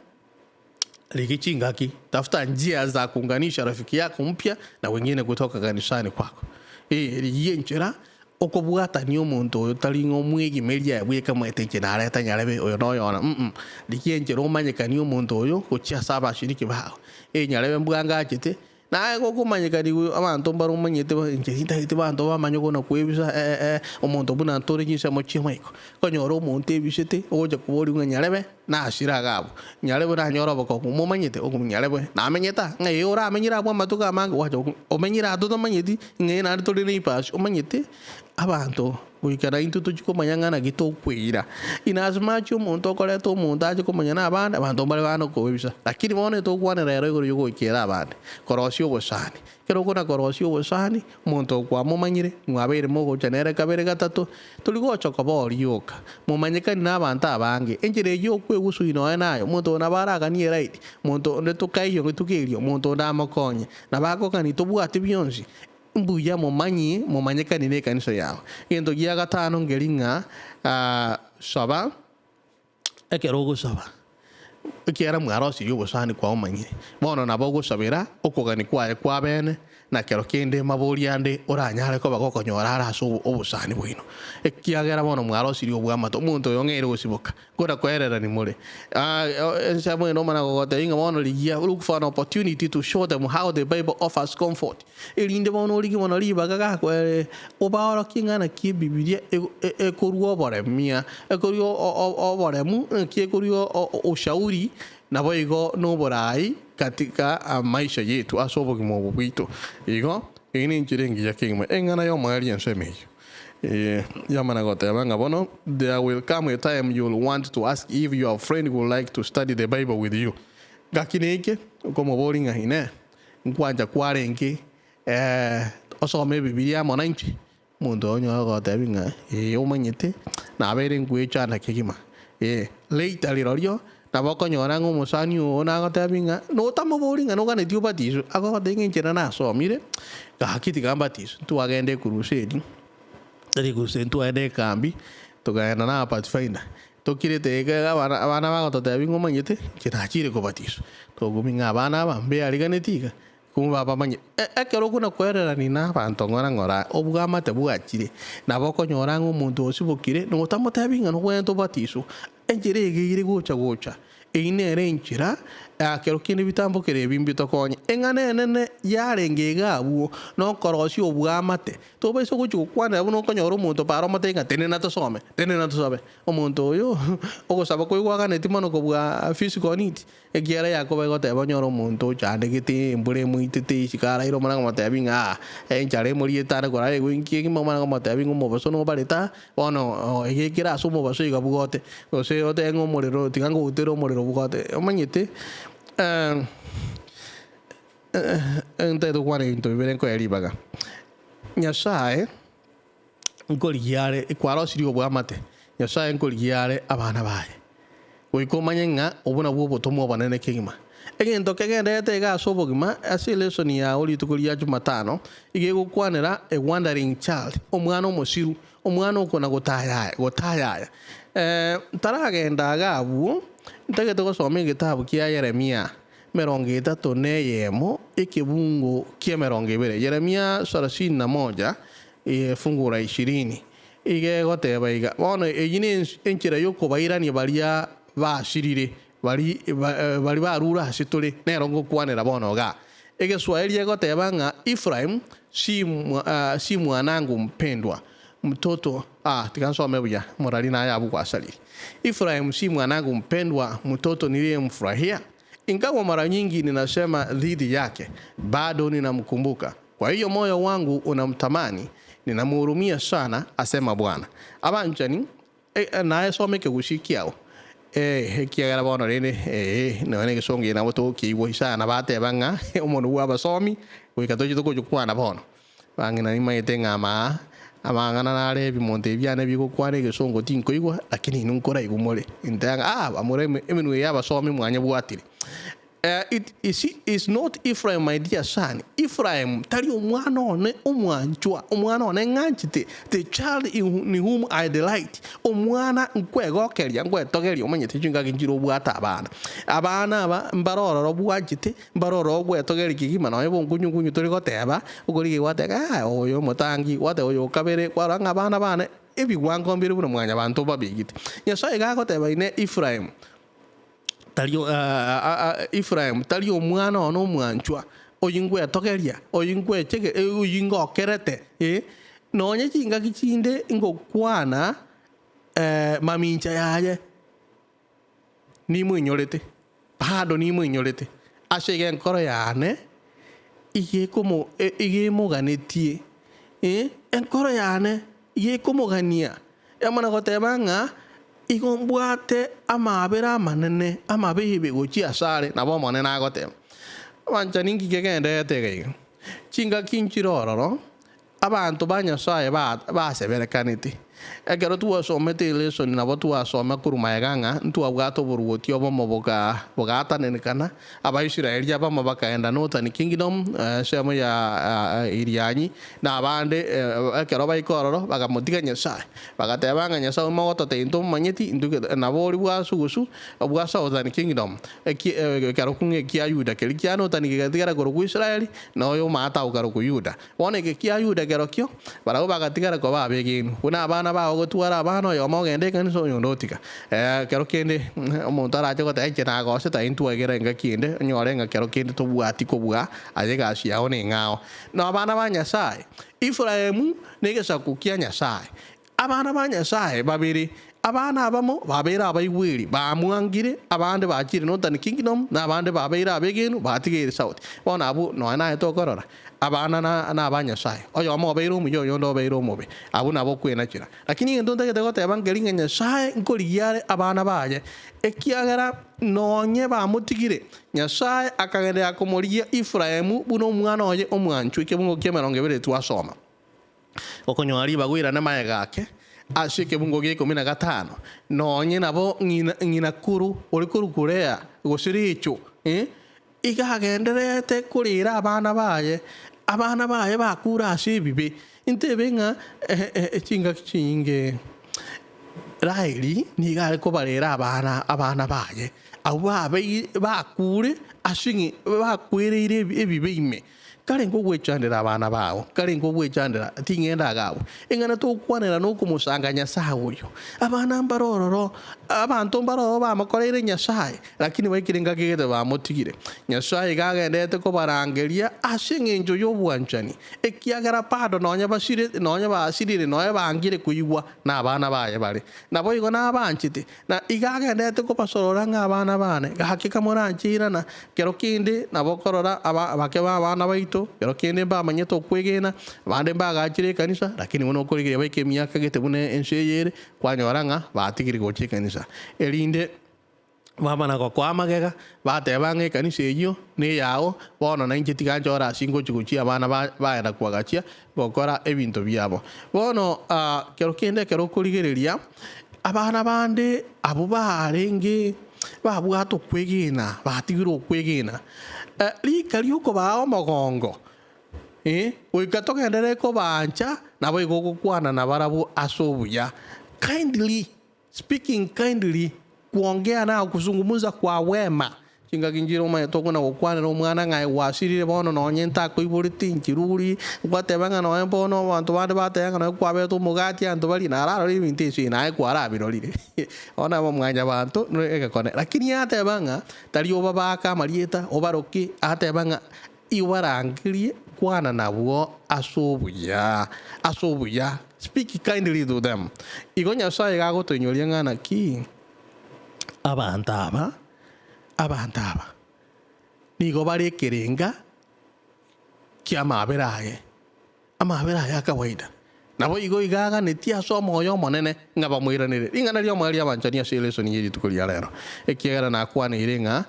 rigia chingaki, tafuta njia za kuunganisha rafiki yako mpya na wengine kutoka kanisani kwako. Ee, rigia enchera okobwatania omonto oyo tari ng'a omwegimeria aye bweka omanyete inche nareta nyarebe oyo noyona mm, rigia enchera omanyekanie omonto oyo gochia ase abashiriki bao, ee nyarebe mbwangachete. Naye gokomanyekanigwa abanto mbare omanyete inche tintageti banto bamanye buna kwebisa ee omonto buna ntore chinsemo chi'amaiko. Okonyora omonto ebisete ogocha koborigwa ng'a nyarebe nasire iga abwo, nyarebe nanyore obokongu momanyete okomo nyarebe namenyete aa ng'a ee oramenyere abwo amatuko amange gwacha omenyire aa totamanyeti ng'a ee naende tore neighbours omanyete abanto Goika naintwe tochie komanya ng'a naki tokweira. In as much omonto okoreta omonto ache komanya na abande, abanto mbare bana okoebisa. Lakini bono etokwanera ero igoro yogoikera abande, korosia obosani. Ekero okona korosia obosani, omonto okwamomanyire, mwabeire mogocha nere kabere gatato, tori gocha koba oria oka. Momanyekani na abanto abange. Enchera eyio okwegusui nonya naye, omonto oyo nabo araganie eride, omonto onde tokaiyo rituko erio, omonto onde amokonye. Nabo akogani tobwati bionsi, Mbuya momanyie momanyekani nekanisa yao. Egento gia gatano nkeri ng'a saba ekero ogosaba, ekiagera mwarosirie obosani kwaomanyire, bono nabo ogosabera okogania kwaye kw'abene, na kero kende maborio ande oranyare koba gokonyora are ase obosani bwaino, ekiagera bono mwarosirie obwamato. Omonto oyo ong'eire gosiboka. Kora koererani more. Ensemo eye nomana gogotebia ng'a bono rigia, look for an opportunity to show them how the Bible offers comfort. Erinde bono origie mono ribaga gakoerire, obaorokie ng'a naki Ebibilia ekorua oboremia, ekorua oboremu, naki ekorua ushauri, naboigo noborai katika amaisha yetu ase obogima obo bwaito. Igo, eyio nenchera engiya kegima, eng'ana y'omoerio ensemo eyio. Yamana goteba ng'a bono, There will come a time you'll want to ask if your friend would like to study the Bible with you. Gaki neike okomoboria ng'a Inee, nkwancha kwarenge osome Ebibilia amo nainche? Omonto oyo onyore ogotebia ng'a ee omanyete nabeire nkwechanda kegima. Ee, later rirorio nabo okonyora ng'a omosani oo nagotebia ng'a notamoboria ng'a noganetie obatiswe, agogotebia ng'a inche nasomire, gaki tiga mbatiswe. Ntwagenda ekurusedi, tari ekurusedi ntwagenda ekambi, tokagenda na abapathfinder, tokirete iga abana abana bagototebia ng'a omanyete, inche nachire kobatiswa. Tokumia ng'a abana aba mbeariganeti iga, Komobamanye, ekero okona koererania nabanto ng'ora ng'ora, obwamate bwachire, nabo okonyora ng'a omonto osibokire, na otamotebi ng'a nogwenerete obatiswe, enchera egeire gocha gocha. Eyio nere enchera, ekero kende ebitambokero ebi mbitokonye. Eng'ana enene yarenge iga abwo, nokorosia obwamate. Tobaisa gochia gokwanera buna okonyora omonto para omotebi ng'a tenena tosome, tenena tosabe. Omonto oyo, ogosaba koigwaganeti mono kobua physical needs. Ekiagera Yakobo egoteba, Onyore omonto ochandegete, embura emoitete, isiko araire omwana akomotebia ng'a aa, enchara emoriete are korara egwe inki ekimo, omwana akomotebia ng'a omobaso nobarete aa, bono egekere ase omobaso iga bwote, gose otebe ng'a omorero tiga ngoutere omorero bwote. Omanyete ntagete gokwana ebinto bibere nkoe ribaga. Nyasaye nkorigia are, kwarosirie oboamate, Nyasaye nkorigia are abana baye. Goika omanye ng'a obwo nabwo obotomwa obonene kegima. Egento kegendererete iga ase obogima, ase elesoni yao rituko ria Jumatano, iga egokwanera a wandering child, omwana omosiru, omwana okona gotayaya, gotayaya. Ntaragenda iga abwo, ntagete gosoma egetabu kia Yeremia. Emerongo etato na eyemo, ekebungo ki'emerongo ebere. Yeremia sarasini na moja, fungu la ishirini. Iga egoteba iga, Bono eyio nenchera y'okobairania baria basirire, bari baria barure ase tore, nero ngokwanera bono igaa. Egeswahili egoteba ng'a Ephraim si si mwanangu mpendwa, mtoto ah, tiga nsome buya, morari naye abwo gwasarire. Ephraim si mwanangu mpendwa, mtoto niliyemfurahia, ingawa mara nyingi ninasema dhidi yake, bado ninamkumbuka. Kwa hiyo moyo wangu unamtamani, ninamhurumia sana, asema Bwana. Abanchani, naye soma ekegusii kiao, ekiagera bono rende ee, nonya na egesongo eke nabo togokeigwa sana bateba ng'a omonwe bw'abasomi, goika toche togochokwana bono. Bang'ina nimanyete ng'a ama amang'ana nare ebimonto ebi biane bigokwana egesongo tinkoigwa, lakini inwe nkoraigwe more. Inteba ng'a ah bamura emenwa eye y'abasomi mwanyebwatire. It is is not Ephraim my dear son, Ephraim tari omwana one omwanchwa, omwana one ng'anchete, the child in whom I delight, omwana nkwegokeria, nkwetogeria, omanyete chingaki nchire obwate abana. Abana aba mbare ororo bwanchete, mbare ororo ogwetogeria kegima nonye bonkunyukunyu tori goteba, okorigia gwateba ah oyo omotangi, gwateba oyo okabere, kwarora ng'a abana bane ebigwango mbire buna mwanyabanto babegete. Nyasaye iga agoteba ine Ephraim, tari Efraimu tari omwana one omwanchwa, oyio ngwetogeria, oyio ngwechege oyio ngokerete, eh. Nonye chingaki chinde ngokwana mamincha yaye, nimoinyorete, bado nimoinyorete, ase igo enkoro yane iga ekomo iga emoganetie, eh, enkoro yane iga ekomogania. Yamana goteba ng'a igo mbwate amaabera amanene amabiibi gochia asare, nabo Omonene agoteba. Abanchani inki kegendererete iga iga? Chingaki nchire ororo, abanto ba Nyasae baseberekanete. Ekero twasomete elesoni nabo twasoma korwa magega ng'a ntwabwate oboruoti obomo bogaatananekana, Abaisraeli abamo bakaenda Northern Kingdom, ensemo ya Irianyi, na abande ekero baika ororo bakamotiga Nyasae. Bagateba ng'a Nyasae oime ogototebia ntomomanyeti, intwe nabo oria bwa sugusu bwa Southern Kingdom, ekeroku ng'a ekia Yuda keria kia Northern kegatigara korokwa Israeli, na oyo omanyete agokarokwa Yuda. Bono eke kia Yuda kerokio, barabwo bagatigara koba abegenwa, buna abana bao gotwara abana, oyomo ogenda ekanisa, oyonde otiga. Ekero kende omonto arache goteba, Inche nagosete, aye ntwegere engaki ende, onyore ng'a kero kende tobwati kobua aye egasi yao neng'ao. Na abana ba Nyasae, Efraimu negesaku kia Nyasae, Abana ba Nyasae babere, abana abamo babeire abaigweri, bamwangire, abande bachire Northern Kingdom, na abande babeire abegenu, batigeire South. Bono abwo nonya naye tokorora, abana na naba Nyasae, oyomo obeire omuya oyonde obeire omobe, abwo nabo okwenachera. Lakini egento ntagete goteba nkeri ng'a Nyasae nkorigia are abana baye, ekiagera nonye bamotigire, Nyasae akagenderera komorigia Efraimu buna omwana oye omwanchwa, ekebungo ki'emerongo ebere twasoma. Okonyora ribaga oirane magega ake ase ekebungo gia ikomi na gatano, nonye nabo ng'ina ng'ina koro ore korwa Korea gose Recho, eh, iga agendererete korera abana baye, abana baye bakure ase ebibe. Intebe ng'a chingaki chinyinge Raeli nigo are kobarera abana abana baye, abwo babeire bakure ase ng'i bakwereire ebibe ime. Karenge ogwechandera abana bao, karenge ogwechandera, ting'enda iga abwo. Eng'ana togokwanera nokomosanga Nyasae oyo. Abana mbare ororo, abanto mbare ororo bamokoreire Nyasae, lakini baikire engaki egete bamotigire. Nyasae iga agenderete kobarangeria ase engencho y'obwanchani, ekiagera bado nonya basire, nonya basirire, nonya bangire koigwa, nabana baye bare. Naboigo nabanchete, Na iga agenderete kobasorora ng'a abana baane, gaki kamoranche irana, kero kende nabo okorora aba abake b'abana baito, kero kende mbamanyete okwegena, abande mbagachire ekanisa, lakini buna okorigereria baike emiaka gete buna ense eye ere, kwanyora ng'a batigire gocha ekanisa, erinde bamana gokoa amagega, bateba ng'a ekanisa eyio neyao, bono nainche tiga nchore ase ngochi gochia abana ba baenda koagachia gokora ebinto biabo. Bono kero kende ekero okorigereria, abana bande abwo barenge babwate okwegena, batigire okwegena, rika riokobaa omogongo, goika togenderere kobaancha, naboigo ogokwana nabarabwo ase obuya, kindly. Speaking kindly, kuongea nao, kuzungumza kwa wema. Chingaki nchire omanyete okona gokwanera omwana ng'a aye gwasirire bono nonye ntakoiboreti nchiruri, gwateba ng'a nonye bono abanto bande bateba ng'a nonye kwabete omogati abanto baria nararore ebinto ebio naye kwarabirorire. Bono aba mwanyabanto egekone. Lakini ateba ng'a tari obabake amarieta obaroke, ateba ng'a ibarangerie kwana nabwo ase obuya, ase obuya, speak kindly to them. Igo Nyasaye iga agotoinyoria ng'a naki abanto aba. Abanto aba nigo bare ekerenga ki'amaabera aye, amaabera aye a kawaida. Naboigo iga aganetie ase omoyo omonene ng'a bamoiranere. Ring'ana ri'omoyo ri'abanchani ase elesoni ye rituko ria rero, ekiagera nakwaneire ng'a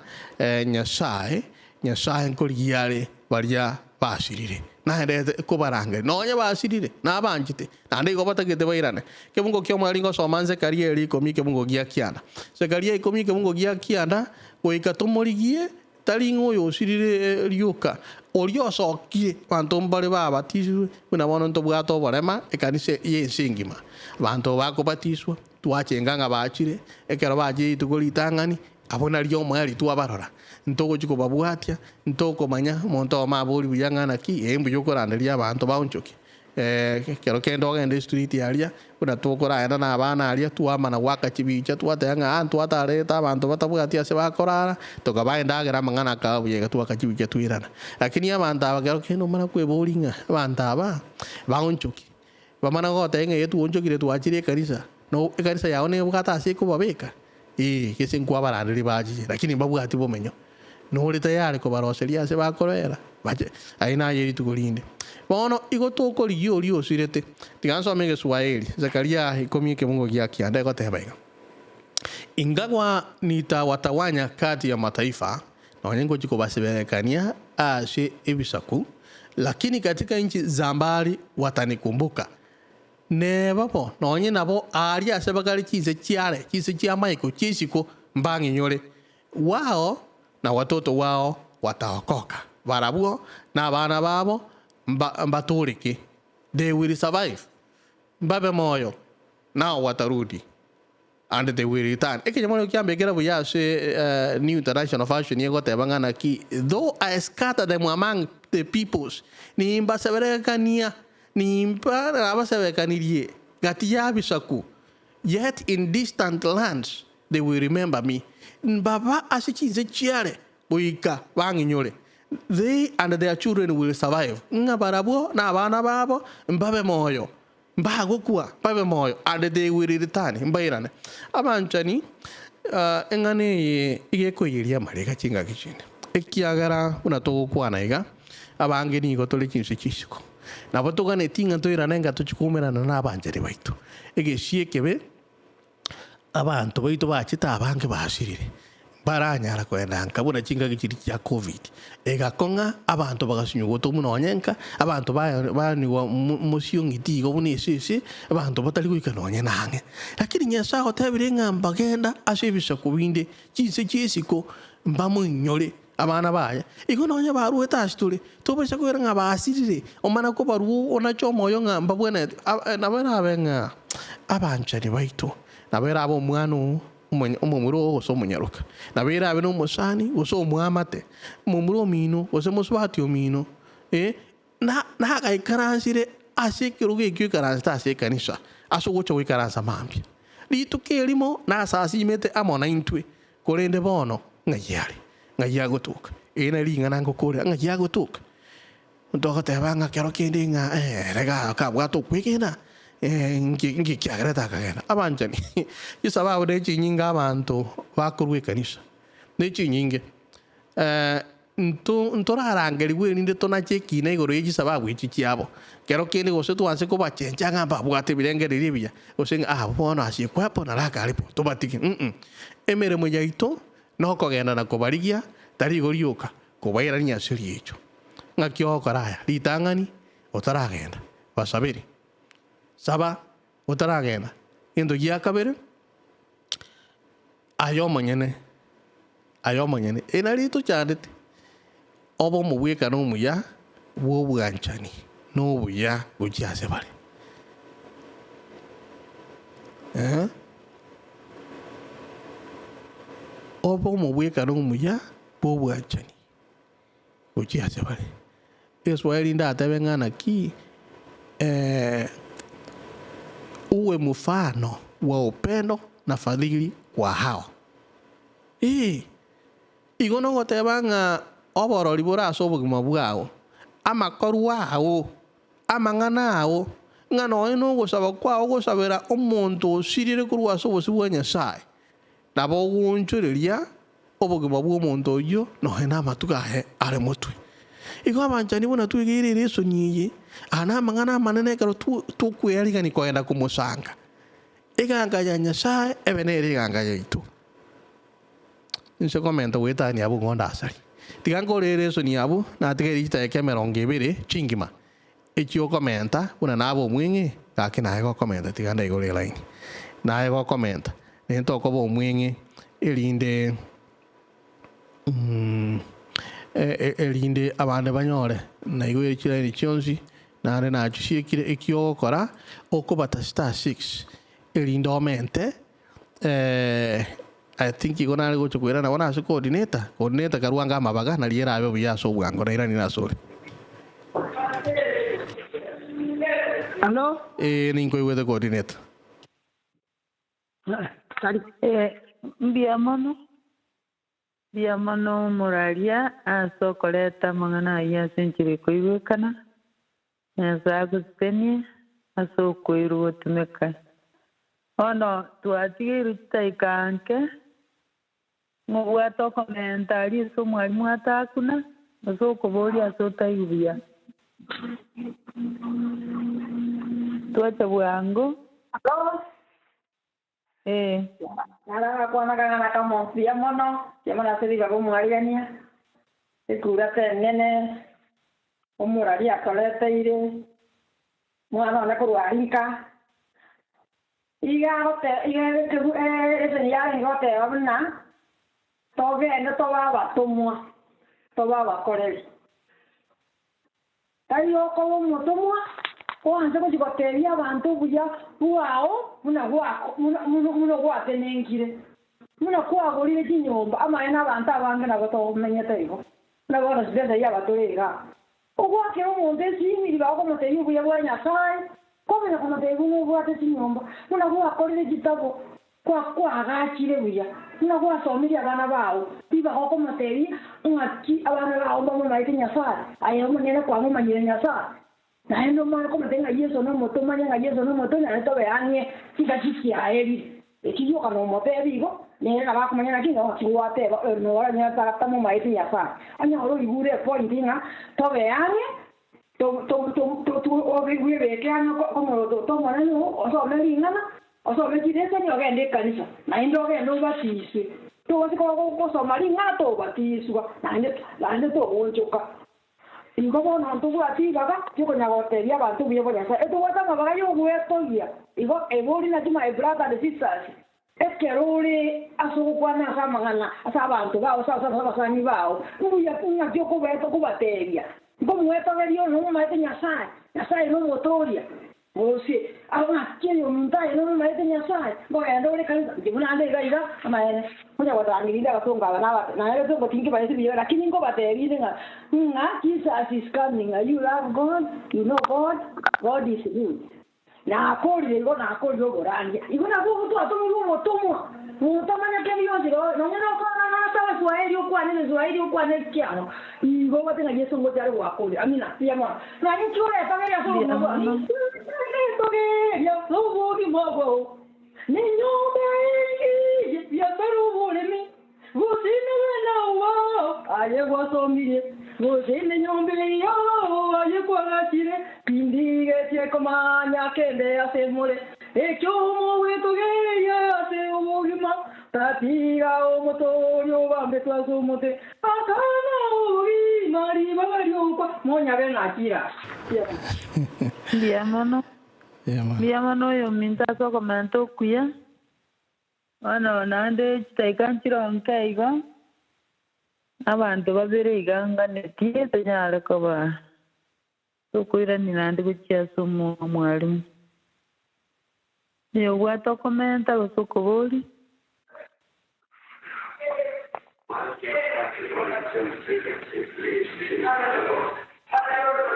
Nyasae, Nyasae nkorigia are baria basirire, naendete kobarangeria, nonya basirire, nabanchete, naende igo batagete bairane. Ekebungo ki'omoerio ngosoma Zekaria ere ikomi ekebungo gia kianda. Zekaria ikomi ekebungo gia kianda, goika tomorigie, tari ng'a oyo osirire rioka, oria osokire, abanto mbare babatisirwe, buna bono ntobwate oborema ekanisa y'ense engima. Abanto bakobatiswa, twachenga ng'a bachire, ekero bachire rituko ritang'ani, Abwo nario omoerio twabarora, ntogochia kobabwatia, ntokomanya omonto oyomo abori buya ng'a naki, ee mbuya okoranderia abanto baonchoke. Ekero kende ogende estreet aria, buna tokoraenda na abana aria, twamana goaka chibicha twateba ng'a aa ntwatarete abanto batabwati ase bakorara, tokabaa endagera amang'ana akaba buya iga twaka chibicha twairana. Lakini abanto aba kero kende omana kweboria ng'a abanto aba baonchoke, Bamana goteba ng'a twoonchokire twachire ekanisa, na ekanisa yao nebwate ase ekobabeka? Ee, gese nkwabaranderia bachiche, lakini mbabwati bomenyo. Nore tayari kobaroseria ase bakorera? Bache, aye naye rituko rinde. Bono igo tokorigia oria osirete. Tiga nsome Egeswaeri, Zekaria ikomi ekebungo gia kianda egoteba iga, Ingawa nitawatawanya kati ya mataifa, Nonya ngochia kobasiberekania ase ebisaku, lakini katika inchi za mbali watanikumbuka. Neba bo, nonye nabo aaria ase bakare chinse chiare, chinse chi'amaiko chi'isiko mbang'inyore, wao na watoto wao wataokoka, barabwo na abana babo mbatooreke, they will survive, mbabe moyo, nao watarudi. And they will return. Ekenyamorero kiambekera buya ase New International Version egoteba ng'a naki, Though I scatter them among the peoples, nimbaseberekania, nimba nabasebekanirie gati y'abisaku, yet in distant lands they will remember me. Mbaba ase chinse chiare goika bang'inyore. They and their children will survive, ng'a barabwo na abana babo mbabe moyo. Mbagokwa, babe moyo, and they will return, mbairane. Abanchani, eng'ana eye iga ekoiyeria amarega chingaki chinde, ekiagera buna togokwana iga, abange nigo tore chinse chi'isiko. Nabo toganetie ng'a toirane enga tochie koumerana nabanchani baito. Egesio ekebe. Abanto baito bachete abange basirire, mbaranyara kogenda nka buna chingaki chiria chia Covid. Egakong'a abanto bagasinywa gotomwa nonye nka, abanto baanigwa mosiong'iti igo buna esese, abanto batari goika nonye na ang'e. Lakini Nyasae agotebire ng'a mbagenda ase ebisaku binde, chinse chi'esiko, mbamoinyore abana baye. Igo nonye baruete ase tore, tobaisa koira ng'a basirire, omana kobarua onache omoyo ng'a mbabwenereti, nabo erabe ng'a abanchani baito, nabo erabe omwana oo, omomura oo gose omonyaroka, nabo erabe na omosani gose omwamate, momura omino gose mosubati omino, nagaikaransire ase ekerogo ekio oikaransete ase ekanisa, ase ogocha goikaransa mambia. Rituko erimo nasasimete amo naintwe, Korende bono, ng'ai are? Ng'ai agotoka? Eri nari ring'ana ngokoorera, ng'ai agotoka? Togoteba ng'a kero kende ng'a ere kabwate okwegena, nki nki kiagerete akagenda. Abanchani, chisababu ne chinyinge abanto bakorwa ekanisa, ne chinyinge. Nto ntorarangerigwe erinde tonache ekiina igoro ye chisababu echi chiabo. Kero kende gose twanse kobachencha ng'a mbabwate ebirengererio ebiya, gose ng'a abwo bono ase ekwepo na rakaripo, tobatige. Mm. Emeremo yaito nokogenda na kobarigia, tari igo rioka, kobairania ase riicho. Ng'aki ogokora aya? Ritang'ani, otaragenda, basabere. Saba, otaragenda. Egento gia kabere, Aye omonyene, aye omonyene, eri nario tochandete, obe omobwekano omuya bw'obwanchani na obuya gochia ase bare. Obe omobwekano omuya. Bw'obwanchani gochia ase bare. Egeswahili ndatebe ng'a naki uwe mfano wa upendo na fadhili kwa hao. Ee, igo nogoteba ng'a oborori bore ase obogima bwao, amakorwa ao, amang'ana ao, ng'a nonya nogosaba kwao gosabera omonto osirire korwa ase obosio bwa Nyasae, nabo ogoonchoreria obogima bw'omonto oyio nonya namatuko aye are motwe. Igo abanchani buna twegeire eresoni eye, aya namang'ana amanene ekero tokwearigania kogenda komosanga. Eganga ya Nyasae ebe nere eganga yaito. Inse komenta goetania abwo ng'o ndasari. Tiga nkore eresoni abwo, natigaire chidakika emerongo ebere chingima echiokomenta buna nabe omweng'e, gaki naye gokomenta tiga ndaigore elaini. Naye gokomenta, nento okoba omweng'e erinde erinde abande banyore. Naigoire chilaini chionsi, naende nachisiekire eki ogokora, okobata star six, erinde omente I think igo nare gocha koirana bono ase coordinator, coordinator karue ange amabaga nario erabe buya ase obwango nairanire asore. Alo? Ee ninkoigwete coordinator. Eh, mbuya mono, mbuya mono omoraria ase okoreta amang'ana ayio ase enchera ekoigwekana, Nyasae agosesenie ase okoirwa gotumeka. Bono twatigeirwe chidaika nke, ng'obwate okomenta aria ase omwalimu atakuna, gose okoboria ase otaigwa buya. Twacha bwango. Ee. Naro agakwana akang'ana kamo, Mbuya mono, mbuya mono ase ribaga omwarigania, ekura tenene, omoraria atoreteire, omwana one korwa aria nka. Iga agote iga ekebu esegi yarenge goteba buna, togende tobe abatomwa, tobe abakoreri. Tari okoba omotomwa oanche gochia gotebia abanto obuya bwao buna buna gwatenenkire, buna kwagorire chinyomba, amaene abanto abange nabo tomenyete igo, buna bono chibesa eyio abatore igaa. Ogoakera omonto esimi ribaga okomotebia obuya bwa Nyasae, komanya komotebia buna obwate chinyomba, buna gwakorire chitabo, Kwakoagachire buya, buna gwasomirie abana bao, ribaga okomotebia ng'aki abana bao mbamomaete Nyasae, aye omonyene kwamomanyire Nyasae. Naende omanye komotebia ng'a Yeso nomote, omanye ng'a Yeso nomote, naende tobe ang'e chingaki chiaerire. Eki gioka nomotebie igo, nere nabo akomanya naki ng'a onsi gwateba oyo noro onye tamomaeti Nyasae. Onyore oigure epoint ng'a tobe ang'e, Bwebeke ang'e komorototo Omonene oo, osome ring'ana, osome chireseni, ogende ekanisa, naende ogende obatiswe. Togose gosoma ring'ana tobatiswa, naende naende togoonchoka. Igo bono ntobwati ribaga riokonya gotebia abanto obuya bwa Nyasae. Etobwate amabaga y'ogwetogia. Igo ebori naki my brother and sisters, Ekero ore ase ogokwana ase amang'ana ase abanto bao, ase abasani bao, mbuya ng'aki okobaeta okobateebia, Nkomoetogeria oyo nomomaete Nyasae, Nyasae nomotooria, gose ng'aki oyominto aye nomomaete Nyasae, nkogenda ore ekanisa, inche buna nde iga iga, amaene, nkonya gotangeria inde abasongo aba nabate, naye abasongo tinkibaeti buya, lakini nkobateebia inde ng'a ng'a Jesus is coming, you love God, you know God, God is good. Nakorire igo, nakorire oborandia. Igo nabwo obwo twatomirwe obotomwa, motamanya kende gionsi nonya nokwana nase Abaswahili, okwane Egeswahili, okwane ekiang'o, igo obwate ng'a Yeso ngocha are gwakorire. Amina. Mbuya mono. Nonye inki oretogerie ase Mbuya obogima bwao? mono. Ninki oretogeria ase obogima bwao? Nenyomba engiya biasara oboremi. Gose nobe nao aye gwasomirie, gose nenyomba eyio aye kwagachire, tindigetie komanya kende ase more, ekio mogwetogeria ase obogima, tatiga omotoori obambetwe ase omote, akana obogima ribaga ri'okwa, monyabe ng'akira. Mbuya mono, mbuya mono oyominto ase okomenta okuya. Bono naende chidaeka nchire nke igo, abanto babere iga nganetie tonyare koba tokoirania naende gochia ase omwalimu. Oyobwate okomenta gose okoboria.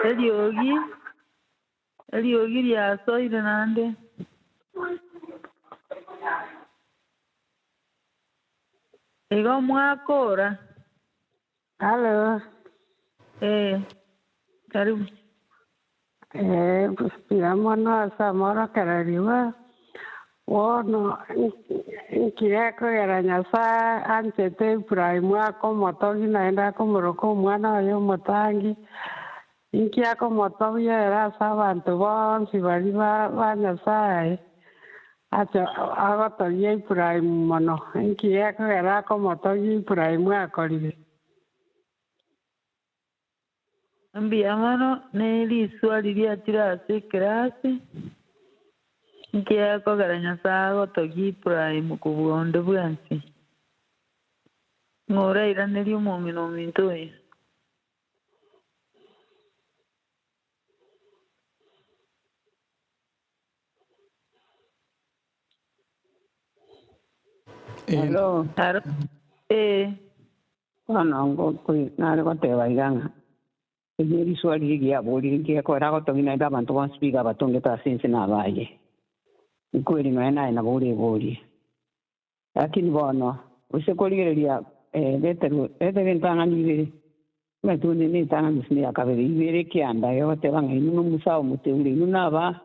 Eriogi, eriogi riasoire naende. Igo mwakora. Halo. Eh, karibu. Eh, mbuya mono ase amorokereriwa. Bono nki gekogera Nyasae anchete Ibrahimu akomotogia naende akomoroka omwana oye omotangi? Inki akomotogia ere ase abanto bonsi baria ba Nyasae? Ache agotogia Ibrahimu mono. Inki gekogera akomotogia Ibrahimu akorire? Mbuya mono ne riswali riachire ase ekerasi, inki gekogera Nyasae agotogia Ibrahimu kobua onde bwensi? Ng'o orairanerie omong'ina ominto oyo? Hello. Aro, ee. Bono nare goteba iga ng'a eri neriswa riria riaborire ngekoera agotogia naende abanto bonsi biga abatongete ase ense nabaye. Nkweri nonya naye nabo oreborie. Lakini bono gose korigereria Petero, Petero entang'ani ibere, omanyete onde nentang'ani gose neya kabere, ibere ekianda egoteba ng'a inwe nomusa omoteure, inwe naba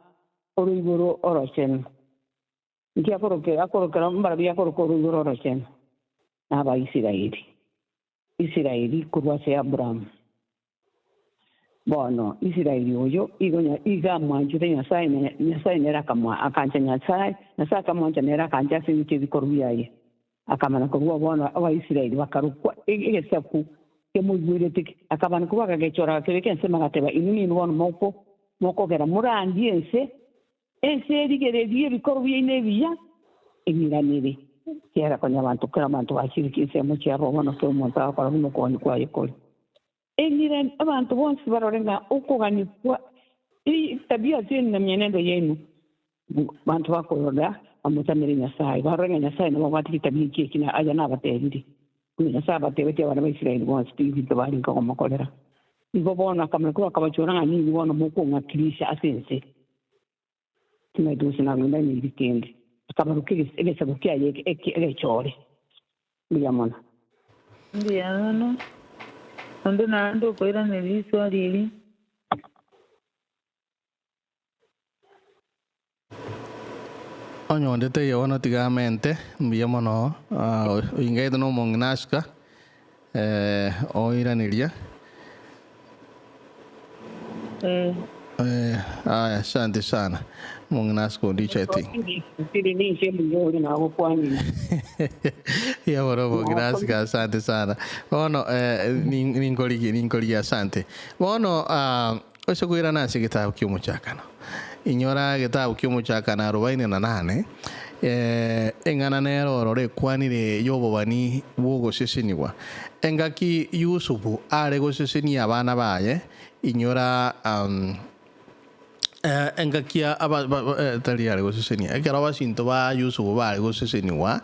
oroiboro orochenu. Inki akorokera? Akorokera mbarabwo akoroka oroiboro orochenu, n'Abaisraeli. Israeli korwa ase Aburaamu. Bono Israeli oyo igo iga amwanchete Nyasae, na Nyasae nere akamoa akancha Nyasae, Nyasae akamwancha nere akancha ase engencho y'ebikorwa biaye. Akamana korwa bono Abaisraeli bakarokwa egesaku kemoigwerete, akabana korwa akagechora agakebeka ensemo agateba, Inwe ninwe bono moko mokogera morandie ense Ense erigererie ebikorwa biaino ebiya, eng'iranere, ekiagera konya abanto kera abanto bachire chinsemo chiabo bono kera omonto agokora buna okogania kwaye kore. Eng'irane, abanto bonsi barore ng'a okogania kwa etabia ase emienendo yaino, abanto bakorora bamotamere Nyasae, barore ng'a Nyasae nabo abwate chitabia echi echi na aya nabatebirie. Buna Nyasae abatebetie abana ba Israeli bonsi tibinto barenge komokorera. Igo bono akamanya korwa akabachora ng'a ninwe bono mokong'akirisha ase ense. Timaeti gose nagenda neri kende. Akabaruka egesaku kiaye egechore. Mbuya mono. Mbuya mono. Onde naende okoiraneria riswali eri. Onye onde taiyo bono tiga amente, mbuya mono, oingaete na omong'ina asuka, oiraneria. Aya, asante sana omong'ina asuka ondicha eti. Tiri ninche mbuya ore nagokwanire. Mbuya mono omong'ina asuka, asante sana. Bono ninkorigie, ninkorigie asante. Bono Ase koirana ase egetabu ki'omochakano, inyora egetabu ki'omochakano arobaini na nane, eng'ana nero ororo ekwanire y'obobani bw'ogosesenigwa. Engaki Yusufu are gosesenia abana baye, inyora engaki tari are gosesenia, ekero abasinto ba Yusufu bare gosesenigwa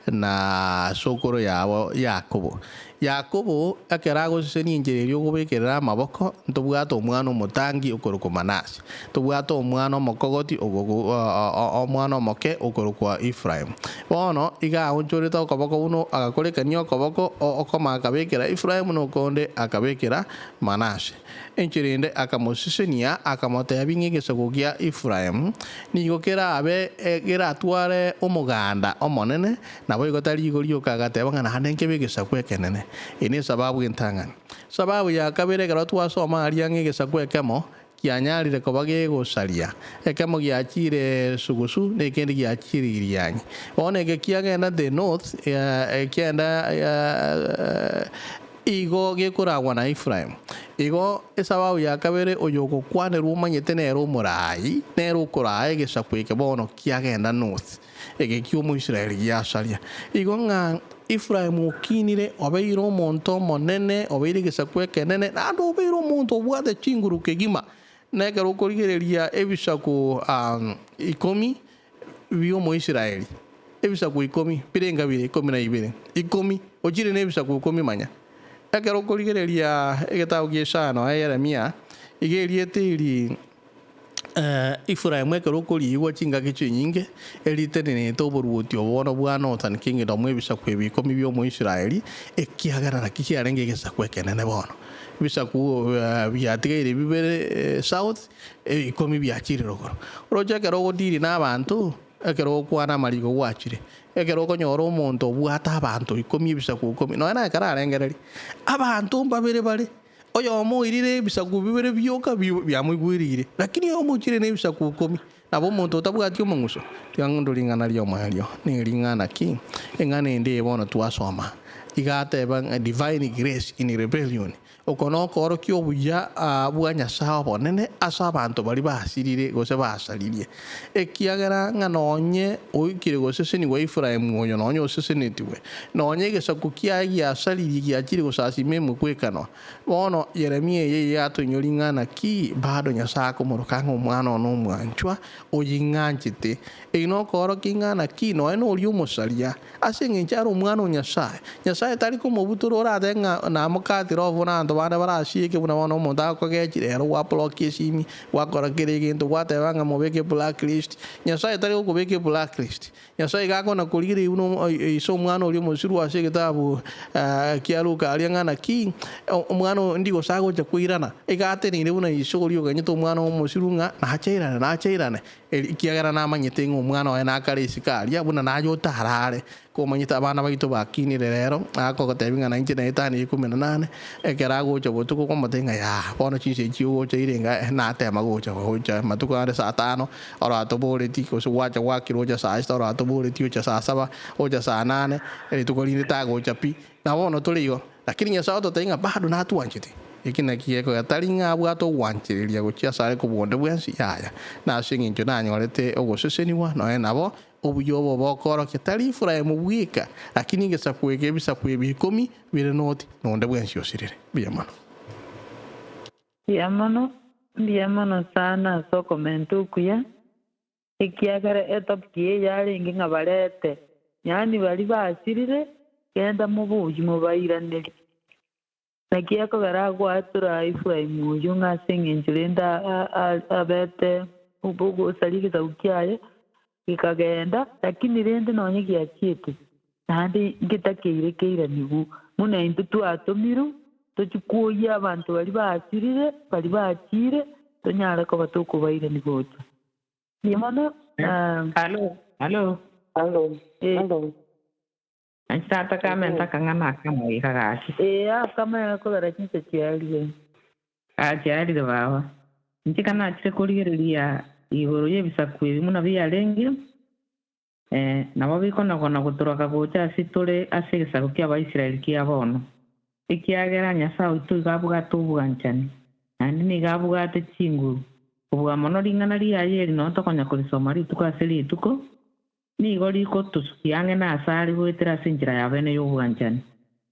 na sokoro yabo Yakobo. Yakobo ekero agosesenia enchera eria okobekerera amaboko, ntobwate omwana omotangi okorokwa Manase, ntobwate omwana omokogoti omwana omoke okorokwa Efraimu. Bono iga aonchorete okoboko buna agakorekania okoboko okomo akabekera Efraimu na okonde akabekera Manase. Enchera ende akamosesenia, akamotebia ng'a egesaku gia Efraimu nigo kerabe keratware omoganda omonene, Naboigo tari igo rioka agateba ng'a naende nkebe egesaku ekenene. Eye nesababu entang'ani. Sababu ya kabere ekero twasoma aria ng'a egesaku ekemo kianyarire koba gegosaria, ekemo giachire sugusu na ekende giachire irianyi. Bono eke kiagenda the north, kiagenda Igo gekoragwa na Efraimu. Igo esababu ya kabere oyogokwanerwa omanyete nere omoraai, nere okoraa egesaku eke bono kiagenda north, eke ki'Omoisraeli giasaria. Igo ng'a Efraimu okinire, obeire omonto omonene, obeire egesaku ekenene, naende obeire omonto obwate chinguru kegima. Na ekero okorigereria ebisaku ikomi bi'Omoisraeli. Ebisaku ikomi, birenga bire ikomi na ibere, ikomi, ochire nebisaku ikomi manya. Ekero okorigereria egetabu gia Isaya nonya Yeremia, iga erieta eri Efraimu ekero okoriigwa chingaki chinyinge, eritenenete oboruoti obo bono bwa Northern Kingdom, ebisaku ebi ikomi bi'Omoisraeli, ekiagera naki kiarenge egesaku ekenene bono. Ebisaku biatigaire bibere south, ikomi biachire rogoro. Oroche ekero ogodiri nabanto, ekero ogokwana amariko gwachire, ekero okonyora omonto obwate abanto ikomi ebisaku ikomi, nonya naye kararengereria, abanto mbabere bare, Oyomo oirire ebisaku bibere bioka biamoigwereire, lakini oyomo ochire nebisaku ikomi. Nabo omonto otabwati omong'uso, tiga ng'ondo ring'ana ri'omoerio. Nering'ana ki? Eng'ana ende eye bono twasoma, iga ateba ng'a divine grace in rebellion. Oko nokoorokia obuya bwa Nyasae obonene ase abanto baria basirire gose basaririe. Ekiagera ng'a nonye oikire gosesenigwa Efraimu oyo nonye osesenetigwe, nonye egesaku kiaye giasaririe giachire gosasima emegwekano. Bono Yeremia eye yatoinyora ing'ana ki? Bado Nyasae akomoroka ng'a omwana one omwanchwa, oying'anchete. Eyio nokoorokia ing'ana ki? Nonye noria omosaria, Ase engencho are Omwana o Nyasae, Nyasae tari komobutora orate ng'a namokatire obo buna abanto bande barasieke, buna bono omonto agokogechire ero gwablokia esimi, gwakora kera egento, gwateba ng'a mobeke blacklist. Nyasae tari gokobeka eblacklist. Nyasae iga akona korigereria buna ise omwana oria omosirwa ase egetabu kia Luka aria ng'a naki omwana oyo ndi gose agocha koirana, iga ateneine buna ise oria oganyete omwana omosirwa ng'a nache airane, nache airane. Ekiagera namanyete ng'a omwana oye nakare isiko aria, buna naye otarare. Komanyete abana baito bakinire rero, agakogotebia ng'a nainche naetanie ikomi na nane, ekero agocha botuko okomotebia ng'a yaa, bono chinsa echi ogocha ire enga natema gocha gocha matuko ande saa tano, oratoboreti gose gwacha gwakire ocha saa sita oratoboreti ocha saa saba, ocha saa nane, rituko rinde tagocha pi. Na bono tore igo. Lakini Nyasae ototebia ng'a bado natwanchete. Eki nakio gekogera tari ng'a abwate ogwanchereria gochia asare kobua onde bwensi, yaya, nase engencho nanyorete ogosesenigwa, nonya nabo, obuya obo bokoorokia tari Efraimu bweka, lakini egesaku eke ebisaku ebi ikomi bire noti, nonde bwensi osirire. Mbuya mono. Mbuya mono, mbuya mono sana ase okomenta okuya. Ekiagera etopic eye yarenge ng'a barete, yaani baria basirire, genda moboyie mobairanerie. Naki ekogera agwatora Efraimu oyio ng'a ase engencho rende abete ogosaria egesaku kiaye, gekagenda, lakini rende nonye giachiete, naende ngetakeire keiranigwe, buna intwe twatomirwe tochie kwoyia abanto baria basirire, baria bachiire, tonyare koba tokobairania gocha. Mbuya mono. Halo, halo. Halo, Eh. halo. Inche nataka amente akang'ana akamo iga gaki. Ee, akamanya kogera chinsa chiarire. Ah, chiarire baba. Inche kanachire korigereria igoro y'ebisaku ebi buna biarenge, eh, nabo bikonagona gotoroka gocha ase tore ase egesaku ki'Abaisraeli kia bono. Ekiagera Nyasae oito igo abwate obwanchani, naende nigo abwate chinguru, kobua mono ring'ana riaye eri nonya tokonya korisoma rituko ase rituko, nigo rigotosukia ang'e nase are goetera ase enchera ya bene y'obwanchani.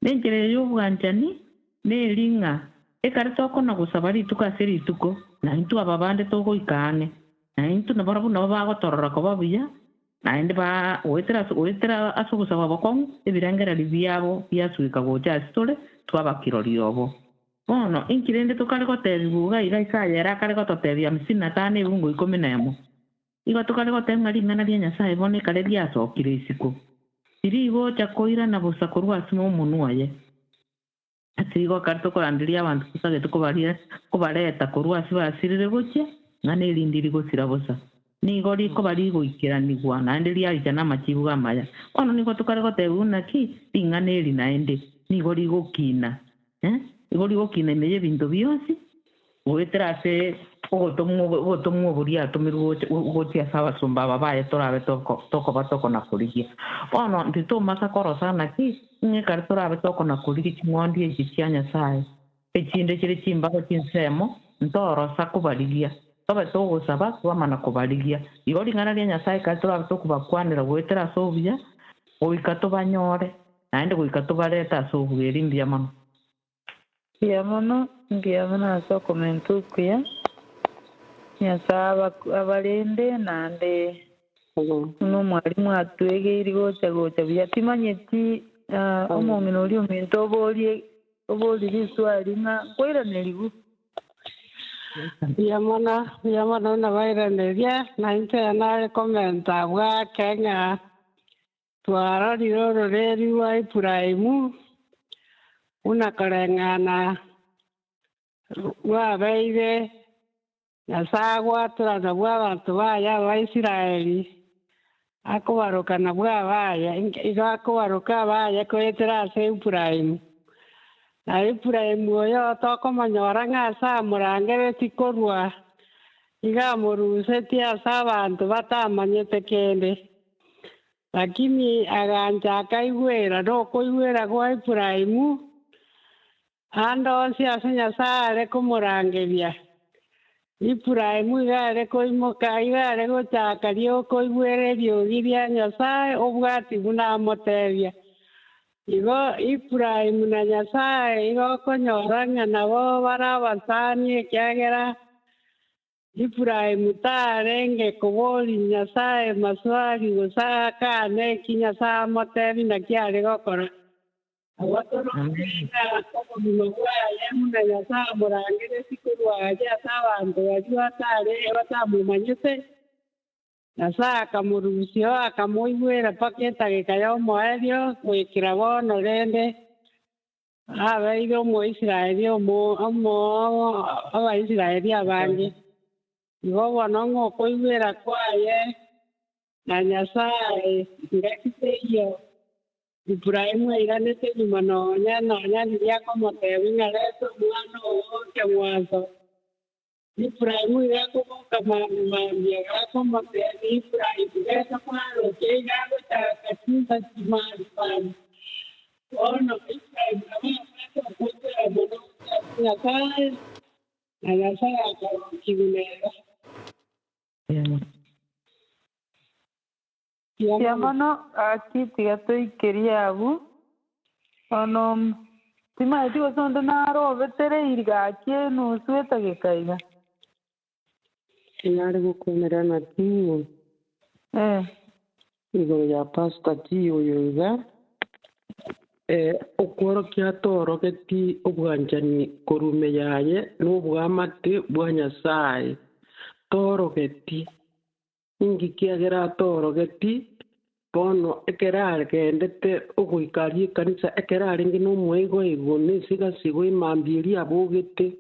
Na enchera eye y'obwanchani neri ng'a ekare tokona gosaba rituko ase rituko, na intwe aba bande togoika ang'e, na intwe nabarabwo nabo bagotorora koba buya, Naende ba goetera ase goetera ase ogosaba bokong'u, ebirengererio biabo biasueka gocha ase tore, twaba kirori obo. Bono, inki rende tokare gotebigwa iga iga Isaya ere akare gototebia hamsini na tano ebungo ikomi na emo? Igo tokare goteba ng'a ring'ana ria Nyasae bono ekare riasokire isiko, tirigocha koirana bosa korwa ase omonwa oye. Ase igo ekero tokoranderia abanto tosagete kobaria kobareta korwa ase basirire gochia, ng'a nerindi rigosira bosa. Nigo rikoba rigoikeranigwa naende riaricha namachibu amaya. Bono nigo tokare gotebigwa buna ki ring'ana eri naende nigo rigokina, eh, nigo rigokina ime y'ebinto bionsi, Goetera ase ogotomwa ogotomwa oboria atomirwe gocha gochia ase abasomba aba baye torabe toko tokoba tokona-korigia. Bono ntitombasa korosa naki, ng'a ekero torabe tokona-korigia ching'ondi echi chia Nyasae, echinde chire chimbago chinsemo, ntorosa kobarigia, tobe togosaba twamana kobarigia. Igo ring'ana ria Nyasae ekero torabe tokobakwanera goetera ase obuya, goika tobanyore, naende goika tobarete ase obuya. Eri mbuya mono. Mbuya mono, mbuya mono ase okomenta okuya. Nyasae abarende naende Buna omwalimu atwegeiri gocha gocha buya timanyeti omong'ina oria ominto oborie oborie riswali ng'a nkoiranerigwe. Mbuya mono, mbuya mono nabairaneria, na inche nare komenta abwo ake ng'a twarorire ororeri rwa Ibrahimu buna koreng'ana rwabeire Nyasae agwatora nabwo abanto baye Abaisraeli, akobaroka nabwo abaye, igo akobaroka abaye goetera ase Ibrahimu. Na Ibrahimu oyo tokomonyora ng'a ase amorangeretie korwa, igo amorusetie ase abanto batamanyete kende. Lakini agancha akaigwera nokoigwera gwa Ibrahimu, Ande onsi ase Nyasae are komorangeria, Ibrahimu iga are koimoka, iga are gochaka riokoigwera eriogi ria Nyasae obwati buna amotebia. Igo Ibrahimu na Nyasae igo okonyora ng'a nabo bare abasani ekiagera Ibrahimu tarenge koboria Nyasae maswali gose akane eki Nyasae amotebia naki are gokora. Agwo toroche ng'a obogima bwaye buna Nyasae amorangeretie korwa aria ase abanto baria batare batamomanyete, Nyasae akamorusia oo akamoigwera mpaka etageka y'omoerio goikera bono rende abeire Omoisraeli omo omo Abaisraeli abange. Igo bono ng'a okoigwera kwaye na Nyasae ngaki teiyo. Ibrahimu airanete nyuma nonya nonya riria akomotebia ng'a reta omwana oo ekeng'wanso. Ibrahimu iga akoboka mambia mambia, iga akomotebia Ibrahimu, Gesa kwaroche iga agochaka chinsa chimambia mambia. Bono Ibrahimu nabo abwate okoigwera mono gochia ase Nyasae, na Nyasae akarokigwa nere. Mbuya mono gaki tiga toikerie abwo. Bono timanyeti gose onde naro obetereiri gaki enusu etageka iga. Nare gokwanera na Timo igoro ya Pastor T oyo iga, okworokia atorogeti obwanchani korwa ime yaye na oboamate bwa Nyasae, torogeti. Inki kiagera atoorogeti? Bono ekero agendete ogoika aria ekanisa, ekero arenge nomoigoigo na esigasigo emambia eria abogete,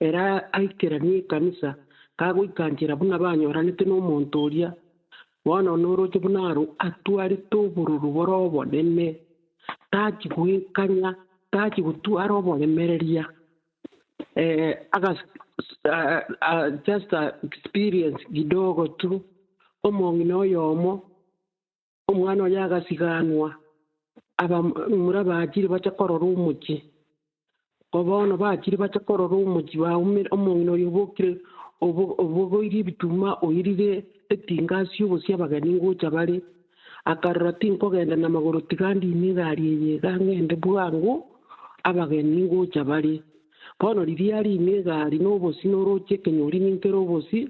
ere aikeranie ekanisa, kagoika nchera buna banyoranete nomonto oria. Bono noroche buna aro atwarete obororo bore obonene, tachi gwekanya, tachi gotwara oboremereria. Just a experience kidogo tu, omong'ina oyomo, omwana oye agasiganwa, abamura bachire bacha korora omochie, ko bono bachire bacha korora omochie baumire omong'ina oyo obokire obogoirie ebituma oirire etinga ase obosie abageni ngocha bare, akarora tinkogenda namagoro tiga ndine egari eye iga ng'ende bwango, abageni ngocha bare. Bono riria riime egari nobosi noroche ekenyori ninkere obosi,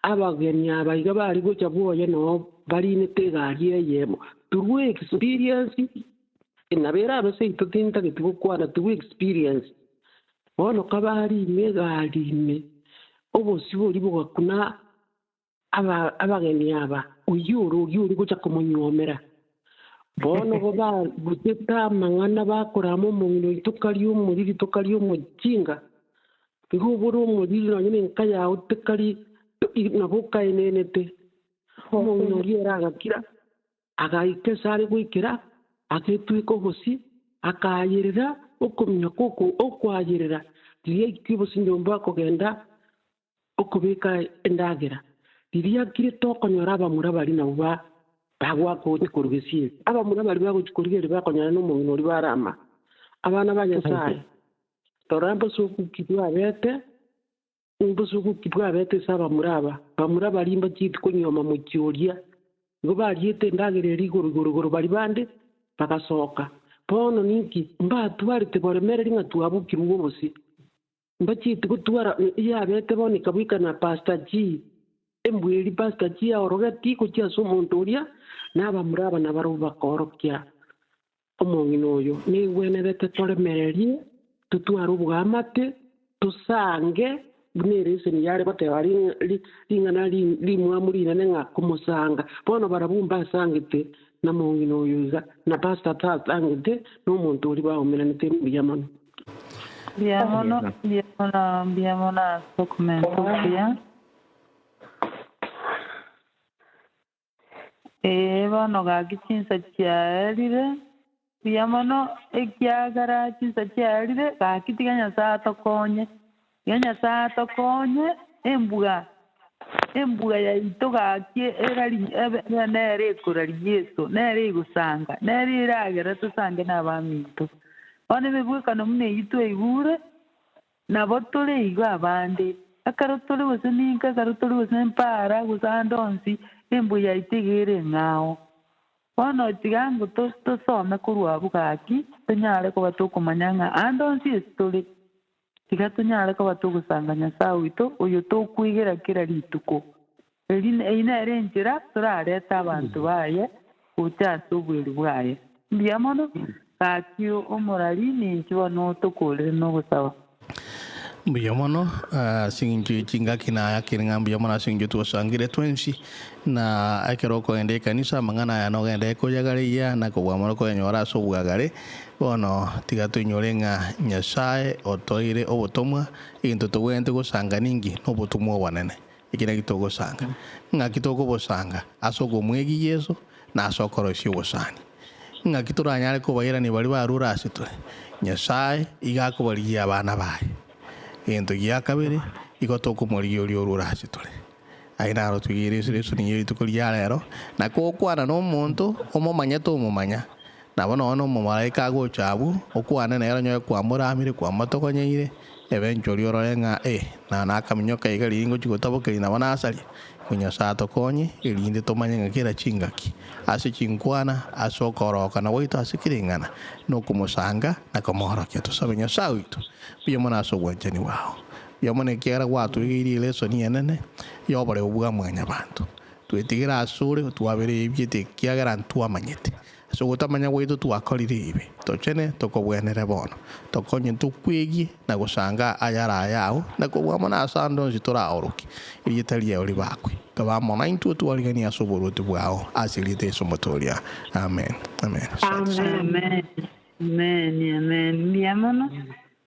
abageni aba iga bare gocha bwoye noo barinete egari eyemo. Through experience, nabo erabe seito tintageti gokwana through experience. Bono kabarime egari ime, obosi boria bogakuna abageni aba, oyio ore oria ore gocha komonyuomera. Bono bo barutete amang'ana bakorama omong'ina oito tokaria omoriri tokaria omochinga, igo obore omoriri nonye na enka yao tekari nabo okaenenete. Omong'ina oria ere agakira, agaika ase are goikera, agetweka obosie, akaayerera okominyoka oko okoayerera, riria aikia obosie nyomba akogenda Okobeka endagera, riria akirete okonyora abamura baria nabwo bagoaka gochia korwa gesieri. Abamura baria bagochia korigereria bakonyora nomong'ina oria barama. Abana ba Nyasae, rora mbosoku ki bwabete, mbosoku ki bwabete ase abamura aba. Bamura baria mbachieti konyuoma mochie oria, igo bariete endagera eria igoro igoro igoro baria bande bagasoka. Bono ninki? Mbatwarete boremereri ng'a twabokirwe obosie. Mbachieti gotwara eyabete bono ekabuika na Pastor G. Embweri pastor chiaorogeti gochia ase omonto oria, na abamura aba nabarabwo bakaorokia omong'ina oyo. Negwenerete toremererie, totware oboamate, tosange buna ereseni yare goteba ring'ana rimwamu rinene ng'a komosanga. Bono barabwo mbasangete na mong'ina oyo iga, na pastor tasangete na omonto oria baomeranete mbuya mono. Mbuya mono, mbuya mono, mbuya mono ase okomenta okuya. Ee, bono gaki chinsa chiaerire, mbuya mono ekiagera chinsa chiaerire, gaki tiga Nyasae atokonye, tiga Nyasae atokonye embwa, embwa yaito gaki erari ebe nere ekorari Yeso, nere egosanga, nere eragere tosange na abaminto. Bono emebwekano buna eyio twaigure. Nabo tore igo abande, ekero tore gose ninka, ekero tore gose mpara, gose ande onsi, embwa yaito iga ere eng'ao. Bono tiga ngo tosome korwa abwo gaki, tonyare koba tokomanya ng'a ande onsi ase tore, tiga tonyare koba togosanga Nyasae oito, oyo tokwegera kera rituko. Eri eyio nere enchera torarete abanto baye gocha ase oboeri bwaye. Mbuya mono, gaki omorari ninche bono tokorere nogosaba. Mbuya mono ase eng'encho ye chingaki nayakire ng'a mbuya mono ase eng'encho twasangire twensi, na ekero okogenda ekanisa amang'ana aya nogende koyagareia na kobua mono koyanyora ase obwagare. Bono tiga toinyore ng'a Nyasae otoire obotomwa, egento tobwenerete gosanga ninki? Nobotomwa obonene. Eki naki togosanga. Ng'aki tokobosanga? Ase okomwegia Yeso, na ase okoroisia obosani. Ng'aki toranyare kobairania baria barure ase tore? Nyasae iga akobarigia abana baye. Egento gia kabere, igo tokomorigia oria orure ase tore. Aye naro toigere esoni ye rituko ria rero, na gokwana nomonto omomanye tomomanya, Nabo nonya nomomalaika agocha abwo, okwane nere onyore kwamoramire, kwamotogonyeire, ebe nchoria orore ng'a ee, na nakaminyoka iga riria ngochia gotabokeria nabo nasaria. Igo Nyasae atokonye, erinde tomanye ng'a kera chingaki, ase chinkwana, ase okoorokana gwaito ase kera ing'ana, na okomosanga, na komoorokia. Tosabe Nyasae oito, mbuya mono ase obwanchani bwao. Mbuya mono ekiagera gwatwegeirie elesoni enene y'oboreu bwa mwanyabanto. Twetigere asore, otwabere ebiete ekiagera ntwamanyete. Ase ogotamanya gwaito twakorire ebibe, tochene tokobwenere bono. Tokonye tokwegie na gosanga ayare ayao, na kobua mono ase ande onsi toraorokie erieta riao ribakwe. Tobe amo naintwe otwariganie ase oboruoti bwao, ase erieta Yeso Omotoria. Amen. Amen. Asante sana. Amen. Amen. Amen. Mbuya mono.